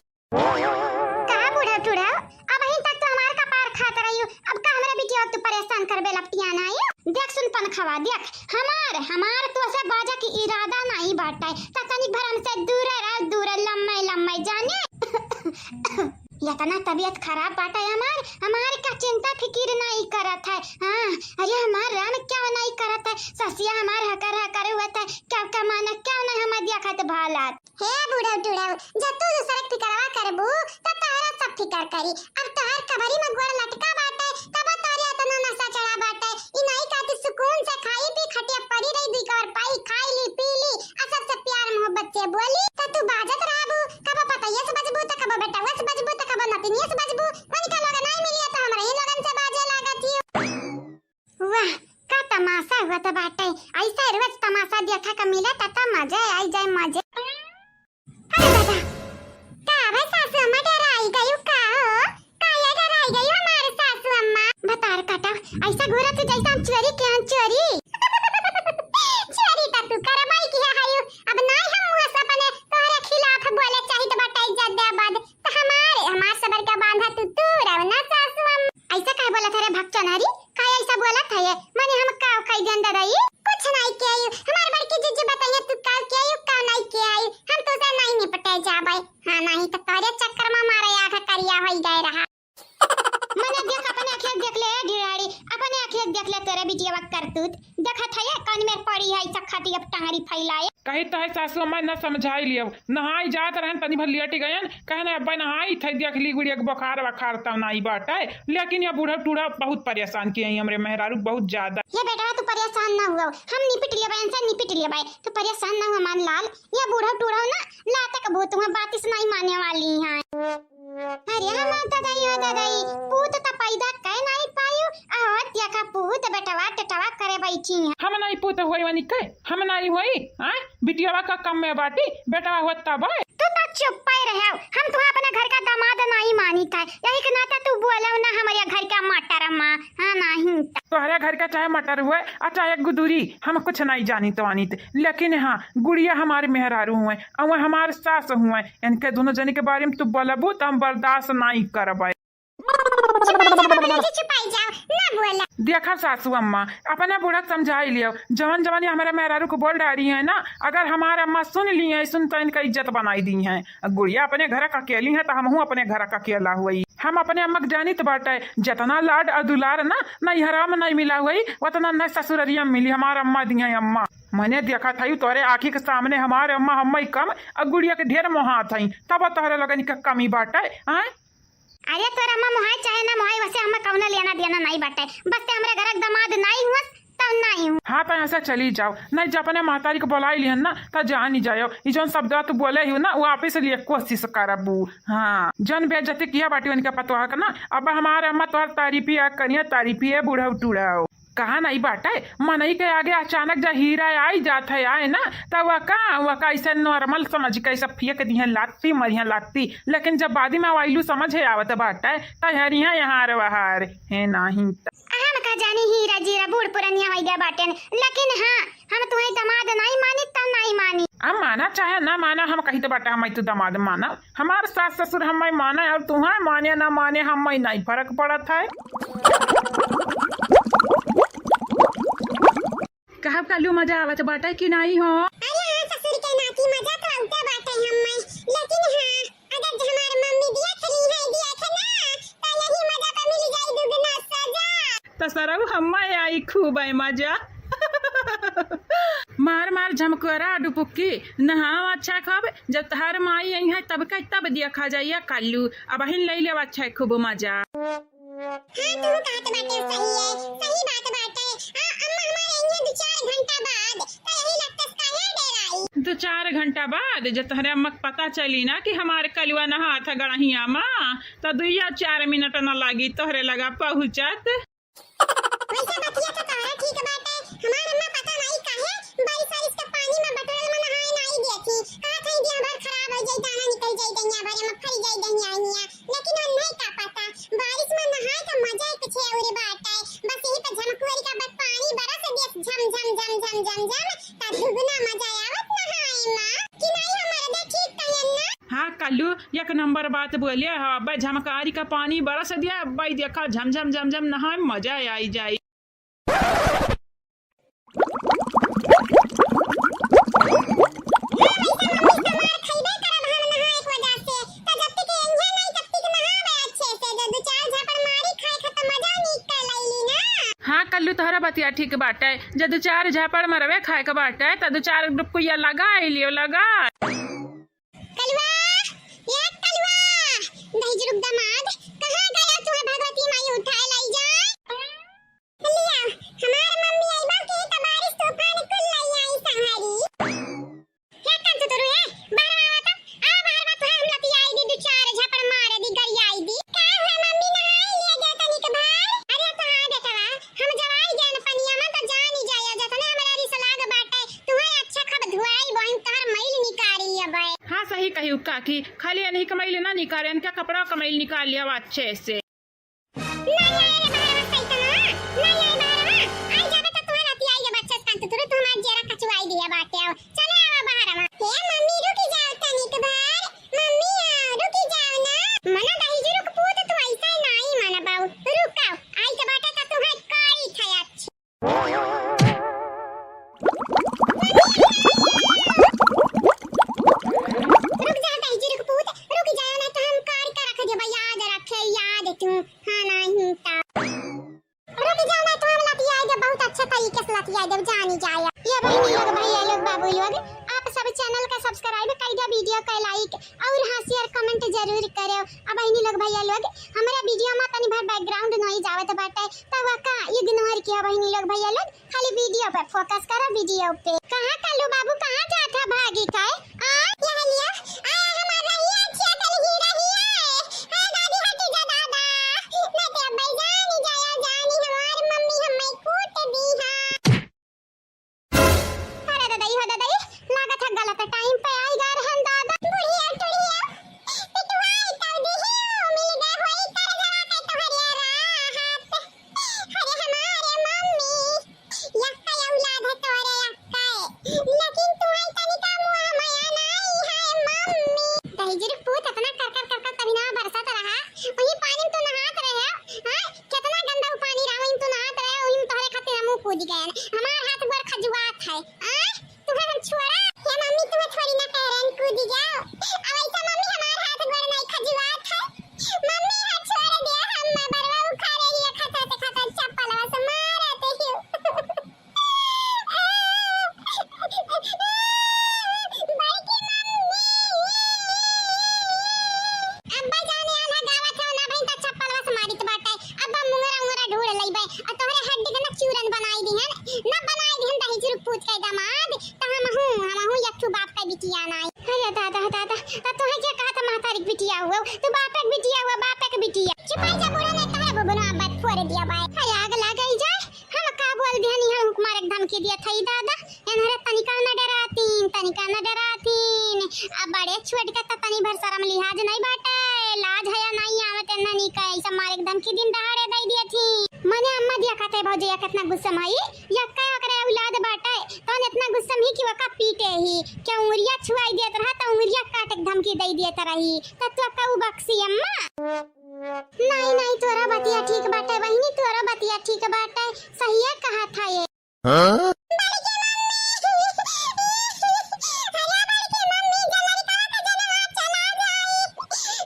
का बुढ़ऊ टुड़ऊ, अबहीं तक तो हमार कपार खात रही हो, अब का हमरे बिटिया तू परेशान करबे लपटिया ना आई? देख सुन पनखवा, देख हमार, हमार तो से बाजा की इरादा नहीं बाटे, त तनिक भर हमसे दूरे रह, दूरे, लम्मे लम्मे जाने। इतना तबीयत खराब बाटे हमार, हमार का चिंता फिकिर नहीं करत है। हाँ, अरे हमार राम क्या नहीं करत है, ससिया हमार हकर हकर हुआ था, क्या कमाना क्या नहीं हमार दिया खाते भालात। हे बुढ़ऊ टुड़ऊ, जब तू दूसरे के फिकरवा करबू, त तोहरा सब फिकर करी। अब तोहर कबरी में गोड़ लटका बाटे, तब तोहरे इतना नशा चढ़ा बाटे। ई नहीं कहती सुकून से खाई पी खटिया पड़ी रही, दुई कवर पाई, खाई ली, पी ली, आ सबसे प्यार मोहब्बत से बोली, त तू बाजत रहबू, कबो पतैया से बजबू, त कबो बेटवा से बजबू, त कबो नतिनिया से बजबू। उनका लोग नहीं मिलिया, त हमरा ही लोगन से बाजे लागत हियो। वाह, का तमाशा हुआ त बाटे। ऐसा रोज तमाशा देखा का मिले त, त मजे आई जाए, मजे। अरे दादा, का भाई सासू अम्मा डराई गई का हो? का ये डराई गई हमारे सासू अम्मा? बतार काटा, ऐसा घूरा तू जैसा हम चोरी के हम चोरी। चोरी त तू करबाई किया है, अब ना हम मुँह से अपने तोहरे खिलाफ बोले चाहित बाटे इज्जत दे बाद। त हमारे, हमार सबर का बांधा तू तूरब ना सासू अम्मा। ऐसा काहे बोलत है रे भक्चनहरी? काहे ऐसा बोलत है ये? मने हम काव कई देन दादा ई? कुछ नहीं के आई। हमार बड़की जीजी बताइए तू काव के आई, काव नहीं के आई। हम तो से नहीं निपटे जाबे। हाँ नहीं तो तोरे चक्कर में मारे आँख करिया होई गए रहा। मने देख अपने आँखें देख ले ढिराड़ी, अपने आँखिया देख ले तोरे बिटिया करतूत। देखत है ये कौन मेर पड़ी है, चक्खटी अब टंगरी फैलाए। कही तो है सासू अम्मा न समझाई लियब। नहाई जात रहन, तनी भर लेटी गयन, कहने अब्बा नहाई थे, देख ली गुड़िया के बुखार वखार तब नाई बाटे। लेकिन ये बूढ़ा टूढ़ा बहुत परेशान किए हैं हमरे मेहरारू बहुत ज्यादा। ये बेटवा तू परेशान ना हुआ, हम निपट लेबे, इनसे निपट लेबे। तू परेशान ना हुआ मान लाल, ये बूढ़ा टूढ़ा ना लातक भूत हुआ, बातिस नाई माने वाली हैं। अरे हमार ददाई हो ददाई, पूत त पैदा कै नाई पायु, अहो देखा पूत बेटवा टटवा करे बैठी हैं। हम नाई पूत होई वनी के, हम नाई होई, हाँ? बिटियावा का कम में बाटी, बेटवा होत तब है। तू तो चुप्पे रहे, हम तुहा अपने घर का दामाद नाई मानी था, यही के नाते तू बोले ना हमारे घर का मटर माँ, हाँ नहीं त। तोहरे घर का चाहे मटर हुए, आ चाहे गुदुरी, हम कुछ नाई जानी तो आनी थे, लेकिन हाँ, गुड़िया हमारे मेहरारू हुए, अउर हमार सास हुए, इनके दोनों जने के बारे में तू बोलबू त हम बर्दाश्त नाई करबै। चुपाई जाओ, जी चुपाई जाओ, ना बोला। देखा सासू अम्मा, अपने बूढ़ा के समझाई लियो, जवन जवन ये हमारे मेहरारू को बोल डारी है ना, अगर हमारे अम्मा सुन ली है, सुन तो इनका इज्जत बनाई दी है। गुड़िया अपने घर का अकेली है तो हमहू अपने घर का अकेला हुई। हम अपने अम्मा के जानी तो बाटे, जितना लाड और दुलार ना, ना इहरा में नहीं मिला हुई, उतना न ससुररिया में मिली हमार अम्मा दी है अम्मा। मने देखा था तोरे आँखी के सामने हमार अम्मा हम्मा ही कम, और गुड़िया के ढेर मोहात है, तब तोहरे लगन के कमी बाटे, हैं? अरे तोर अम्मा मोहाय चाहे ना मोहाय, वसे हमें कौनो लेना देना नहीं बाटे। बस ते हमरे घर के दामाद नहीं हुआ, तब नहीं हूँ। हाँ, तो यहाँ से चली जाओ, नहीं जब अपने महतारी को बुलाई लिहन ना, तो जानी जाओ। ई जौन शब्द तू बोले ही ना, वो वापस लिए कोशिश करबू। हाँ, जौन बेइज्जती किया बाटी उनके पतोह के ना, अब हमारे अम्मा तोहर तारीफी आ करिया, तारीफी है बूढ़ा टूढ़ा। कहा नहीं बाटे, मनई के आगे अचानक जा हीरा आई जात है, आए ना, त वका, वका ऐसे normal समझ के ऐसे फेंक दिहे लाती, मरिया लाती। लेकिन जब बादी में आइलू समझ है आवत बाटे, त हरिया यहाँ रे वहार है नहीं त। हम का जानी हीरा जीरा बूढ़ पुरनिया हो गया बाटेन, लेकिन हाँ, हम तुम्हें दामाद नहीं मानी, तब नहीं मानी। अब माना चाहे ना माना, हम कही तो बाटे हम तू दामाद माना। हमार सास ससुर हम्मै माने और तुहार माने ना माने, हम्मै नाई फरक पड़त है। कहब कल्लू मजा आवत बाटे कि नाई हो? अरे हाँ ससुर के नाती, मजा तो आवते बाटे हम्मै, लेकिन हाँ, अगर हमार मम्मी दिया खली है, दिया खे ना, तो यही मजा पे मिल जाई दुगना सजा। त सरऊ हम्मै आई खूब है मजा। मार मार झमकरा डुबुक्की, नहाव अच्छा खूब, जब तहार माई आई है तब के तब देखा जाइया कल्लू, अबहिन लई लेव अच्छा खूब मजा। हाँ, तू कहत बाटे सही है, सही बात बाटे। आ, अम्मा हमारे आई है दो चार घंटा बाद, त यही लगता काहे डेराई? दो चार घंटा बाद जब तोहरे अम्मा के पता चली ना कि हमारे कलुआ नहात है गड़हिया मा, त दुइया चार मिनट न लागी तोहरे लगा पहुँचत। वैसे बतिया तो तोहरा ठीक बाटे, हमार अम्मा पता नाई काहे बारिश वारिश के पानी में बटुरल में नहाए नाई देती। कहत हई देह भर खराब हो जाई, दाना निकल जाई दहिया भरे में, फल जाई दहिया हिया। लेकिन उन्हें का पता, बारिश में नहाए तो मजा ही कुछ और बाटे। बस यही पे झमकुआरी का बस पानी बरस दिया, झम झम झम झम झम झम, तब दुगना मजा आवत नहाए में। कि नाई हमारे दे ठीक कहियन ना? हाँ कल्लू, एक नंबर बात बोले हो। अब्बे झमकारी का पानी बरस दिया, अब्बे देखा झमझम झमझम नहाए, मजा आई जाई। हाँ कल्लू, तोहरा बतिया ठीक बाटे, जब दो चार झापड़ मरवे खाए के बाटे, त दो चार डुबकुइया लगा लियो, लगा। कलुआ, ए कलुआ, दहिजरुक दामाद, कहाँ गया? तुम्हें भगवती माई उठाए लाई जाए। लिया, हमार मम्मी आई बा के त बारिश तूफान कुल लाई आई सहारी। हे कंचू तुरु, ए, बाहर आवा त, आ बाहर बा, तुहे हम लतियाई दी, दो चार झापड़ मार दी, गरियाई दी। का हुआ मम्मी, नहाई लिया गया तनिक भाई? अरे तो हाँ बेटवा, हम जवाई गया न पनिया में त जानी जाया, जतने हमरा रिस लाग बाटे, तुहे अच्छा खब धुआई बहिन, तोहर मैल निकारी अबे। हाँ, सही कही काकी, खाली इन्हीं कमैल ना निकारे, इनका कपड़ा कमैल निकाल लिया अच्छे से। नहीं आए रे बाहर में सैतना, नहीं आए बाहर में। आई जाबे तो तुम्हारे राती आई जब अच्छे से कांत तुरु तुम्हार जेरा कचुआई दिया बाटे। आओ, चले आवा बाहर में। ए मम्मी रुकी जाओ तनिक बार, मम्मी आओ रुकी जाओ ना। मना दहिजरुक पूत तू ऐसा ही नहीं मना बाऊ, रुक आओ, आई के बाटे तो तुम्हारे काई थे अच्छी। रुक जा दहिजरुक पूत, रुक जाओ ना तो हम कारी का रख देबा, याद रखे, याद तू, हाँ नहीं ता। रुक जाओ यादव जानी जाया। ये बहिनी लोग, भैया लोग, बाबू लोग, आप सब channel का subscribe कइ द्या, video का like और हाँ share comment जरूर करो। अब बहिनी लोग, भैया लोग, हमरा video मा तनी भर background noise आवत बाटे, त वका ignore किया बहिनी लोग, भैया लोग, खाली video पे focus करो, video पे। कहाँ कल्लू बाबू, कहाँ जात है भागी काहे? आ, यह लिया, आ, हमार रहिया छिया तनी ही रहिया। अरे दादी, हटी जा दादा, मैं ते अब्बे जानी जाया जानी, हमार मम्मी हमें कूट दी है। अरे ददई हो ददई, लागत है गलत time पे आई गा रहन दादा। बुढ़िया टुढ़िया, पिटुआई कर दिहियो, मिल गए होई कर जवा के तोहरे राहत। अरे हमारे मम्मी, यक्का औलाद है तोरे यक्का। लेकिन तू है तनिका मुआ माया नाई है मम्मी। दहिजर पूत इतना कर कर कर कर तभी ना बरसत रहा, वही पानी में तू नहात रहे, हाँ? कितना गंदा उ पानी रहा, वही में तू नहात रहे, वही में तोहरे खातिर हम कूद गए। हमार हाथ गोड़ खजुआत है। आय, तुहे हम छोड़ा? हे मम्मी, तुहे छोड़ी ना कह रहे हैं, कूद जाओ। अब ऐसा मम्मी हमार हाथ गोड़ नहीं खजुआत है। मम्मी, हाथ छोड़ दे, हम बरवा उखाड़े लिए, खाता से खाता चप्पलवा से मारत ही। बड़की मम्मी। अब्बा जाने आला गावत हो ना भाई, त चप्पलवा से मारित बाटे। अब्बा मुंगरा उंगरा ढूंढ लइबे, आ तोहरे हड्डी के ना चूरन बनाई दिहन, ना बनाई दिहन दहिजर पूत के दामाद, त हमहू, हमहू एक ठू बाप के बिटिया नाई। अरे दादा, दादा, त तोहे के कहत महतारी के बिटिया हुआ, तू बापे के बिटिया हुआ, बापे के बिटिया। चुपाई जा बूढ़ा, नहीं तोहरे बुबनो अब्बा फोड़ दिया बाय। अरे आग लगाई जाए, हम का बोल दिहन, यहाँ हुक मारे के धमकी दिया था ई दादा। एनहरे तनिका न डरातीन, तनिका न डरातीन। अब बड़े छोट के त तनी भर शरम लिहाज नहीं बाटे, लाज हया नहीं आवत एन्हनी का, ऐसा मारे के धमकी दिन दहाड़े दे दिए थी। मने अम्मा दिया कहते भौजैया कितना गुस्सा में आई, यक्का ओकरे औलाद बाटे, तौन इतना गुस्सा में ही कि वका पीटे ही, क्या उंगरिया छुआई देत रहा त उंगरिया काटे के धमकी दे देत रही, त तू का उ बक्सी अम्मा? नहीं, नहीं, तोरा बतिया ठीक बाटे बहिनी, तोरा बतिया ठीक बाटे, सहिए कहा था ये। हाँ? बड़की मम्मी! अरे बड़की मम्मी, जल्दी करो तो जनवा चला जाई।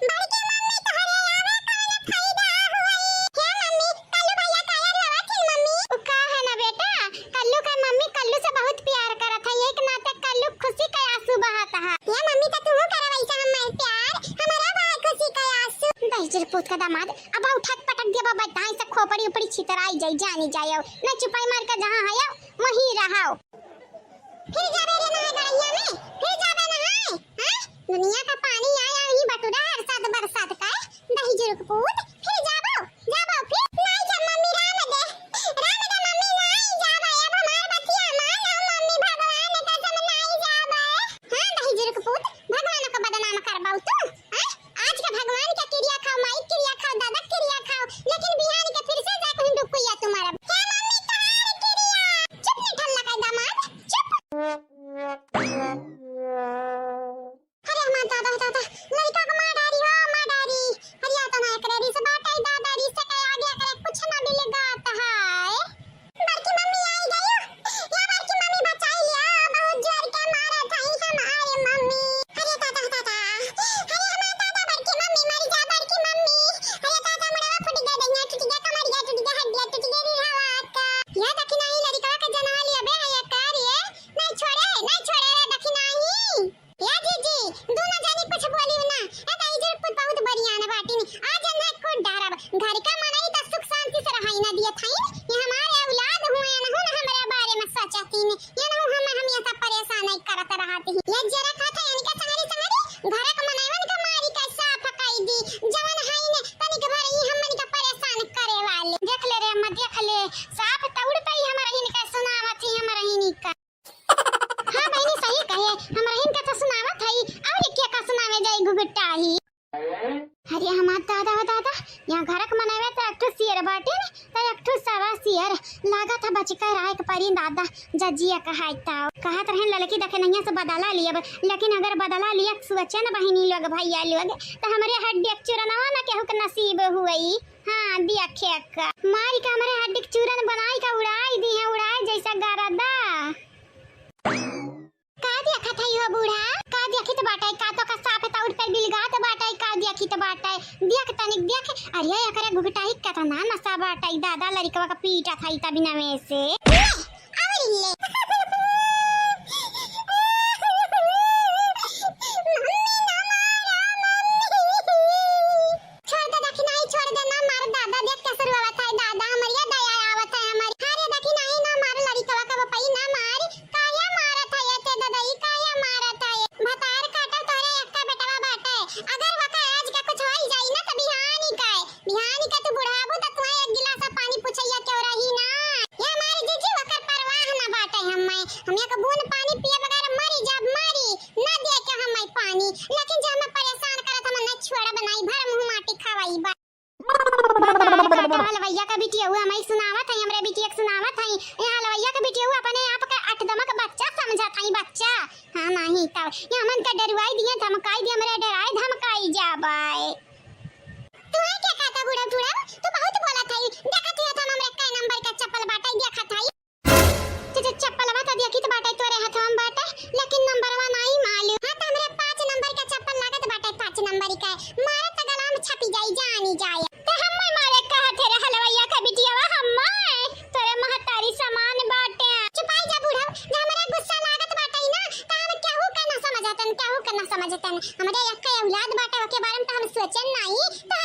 बड़की मम्मी, तोहरे आवे कौन फायदा हुई? हे मम्मी, कल्लू भैया काहे रोवत ही मम्मी? उ का है ना बेटा, कल्लू का मम्मी कल्लू से बहुत प्यार करत है, एक नाते कल्लू खुशी के आंसू बहात है। हे मम्मी, तो तू करे वैसा हमार प्यार, हमारा बहा खुशी के आंसू। दहिजर पूत का दामाद, अब उठक पटक दिया बाबा, धाई से खोपड़ी उपड़ी छितराई जाई, जानी जाए, न चुपाई मार के जहाँ है वहीं रहो। फिर जाबे रे नहाए गड़हिया में, फिर जाबे नहाए, हैं? दुनिया का पानी आया ही बटुरा हर साथ बरसात का, दहिजर पूत, फिर जाबो, जाबो फिर। नहीं जा मम्मी, राम दे, राम दे मम्मी, नहीं जाबो, अब हमार बतिया मान लो मम्मी, भगवान कसम नहीं जाबो। हाँ, दहिजर पूत, भगवान को बदनाम करबाऊ तू, हैं? आज के भगवान के किरिया खाओ, माई किरिया खाओ, दादा किरिया खाओ, लेकिन बिहान के फिर से जाके हिंदू कुइया तुम्हारा। हे मम्मी, तोहार किरिया। चुप निठल्ला का दामाद, चुप। अरे हमार दादा, दादा, लड़का को मार डारी हो, मार डारी। अरे या तो ना एकरे रिस बाटे, दादा रिस के आगे एकरे कुछ ना बिलगात है। बड़की मम्मी आई गयो। या बड़की मम्मी बचाई लिया, बहुत जोर के मारत हई हमारे मम्मी। अरे दादा, दादा, अरे हमार दादा, बड़की मम्मी मर जा, बड़की मम्मी। अरे दादा, मुड़वा फूट गया, दहिया टूट गया, कमरिया टूट गया, हड्डिया टूट गया, रीढ़ा का। या दखिनाही लड़का के जनवा लिया बे, या का रे? नहीं छोड़े, नहीं छोड़े रे दखिनाही। ए जीजी, दोनों जनी कुछ बोलियो ना। ए दहिजर पूत बहुत बढ़िया न बाटिन। आज एन्हे कूट डारब। घर का मनई त सुख शांति से रहाई ना दियत हईन। ये हमारे औलाद हुए न हुन हमरे बारे में सोचतीन। ये न हम, हम ये सब परेशान नहीं करत रहत ही। ये जरा खात है इनके संगरी संगरी घर के मनईवन के मारी के साफ कई दी। जवन हईन तनिक भर ई हमन के परेशान करे वाले। देख ले रे अम्मा, देख ले। साफ तौर पे ही हमरा इनका सुनावत ही, हमरा इनका। हाँ बहिनी, सही कहे, हमरहिन के तो सुनावत हई, अउर के का सुनावे जाई घुघुटाही। अरे हमार दादा हो दादा, यहाँ घरक मनवे तो एक ठो सियर बाटिन, तो एक ठो सवा सियर। लागत है बचिका राय के परी दादा, जजिया कहाई ताव। कहत रहन ललकी दखिनहिया से बदला लियब, लेकिन अगर बदला लिया सोचे न बहिनी लोग, भैया लोग, तो हमरे हड्डी एक चुरनवा न केहू के नसीब हुई। हाँ, दिया खेक मारी के हमरे हड्डी के चूरन बनाई के उड़ाई दी है, उड़ाई जैसा गरदा। का देखत हई हो बूढ़ा? का देखित बाटै? का तो का साफ तौर पे बिलगात बाटै? का देखित बाटै? देख तनिक देख। अरे एकरे घुघटाही केतना नशा बाटै दादा, लड़िकवा का पीटत हई तबिनवे से। ले। छोड़ दे दखिनाही, छोड़ दे, ना मार दादा, देख कैसे रोवत है दादा, हमरिया दया आवत है हमरी। अरे दखिनाही ना मार, लड़िकवा का बपई ना मार, काहे मारत है ये ते ददई, काहे मारत है ये? भतार काटा तोरे एक्का बेटवा बाटे, अगर वका आज का कुछ होई जाई ना त बिहानी का, बिहानी का तू बुढ़ाबू त तुम्हें एक गिलास पानी पुछैया क्यों रही ना। ये हमारी जीजी वकर परवाह ना बाटे हम्मे, हम एक बूंद पानी पिए बगैर मरी जाब, मरी। ना दिया क्या हम आई पानी, लेकिन जे हमें परेशान करत, हम ना छोड़ब, नाई भर मुंह माटी खवाई बा। हलवैया का बिटिया हुआ, हमें सुनावत है, हमरे बिटिया के सुनावत है। यहाँ हलवैया का बिटिया हुआ, अपने आप का अठदमक बच्चा समझत है, बच्चा। हाँ, नहीं तब ये हमन का डरवाई दिए, धमकाई दिए, हमरे डराए धमकाई जाबाए। तुम्हें क्या कहता बूढ़ा, बूढ़ा? तू बहुत बोलत है, देखत है हम हमरे कै नंबर का चप्पल बाटे, देखत है। च-, च-, चप्पलवा त देखित बाटे तोरे हथवा में बाटे, लेकिन नंबरवा नाई मालूम। हाँ, त हमरे पाँच नंबर के चप्पल लागत बाटे, पाँच नंबर के। मारे त गला में छपी जाई, जानी जाए। ते हम्मे मारे कहत हे रे हलवैया का बिटियावा, हम्मे तोरे महतारी समान बाटे। चुपाई जा बूढ़ा, जे हमरे गुस्सा लागत बाटे ना, त हम केहू के ना समझतन, केहू के ना समझतन। हमरे एक औलाद बाटे, ओके बारे में त हम सोचन नाई, त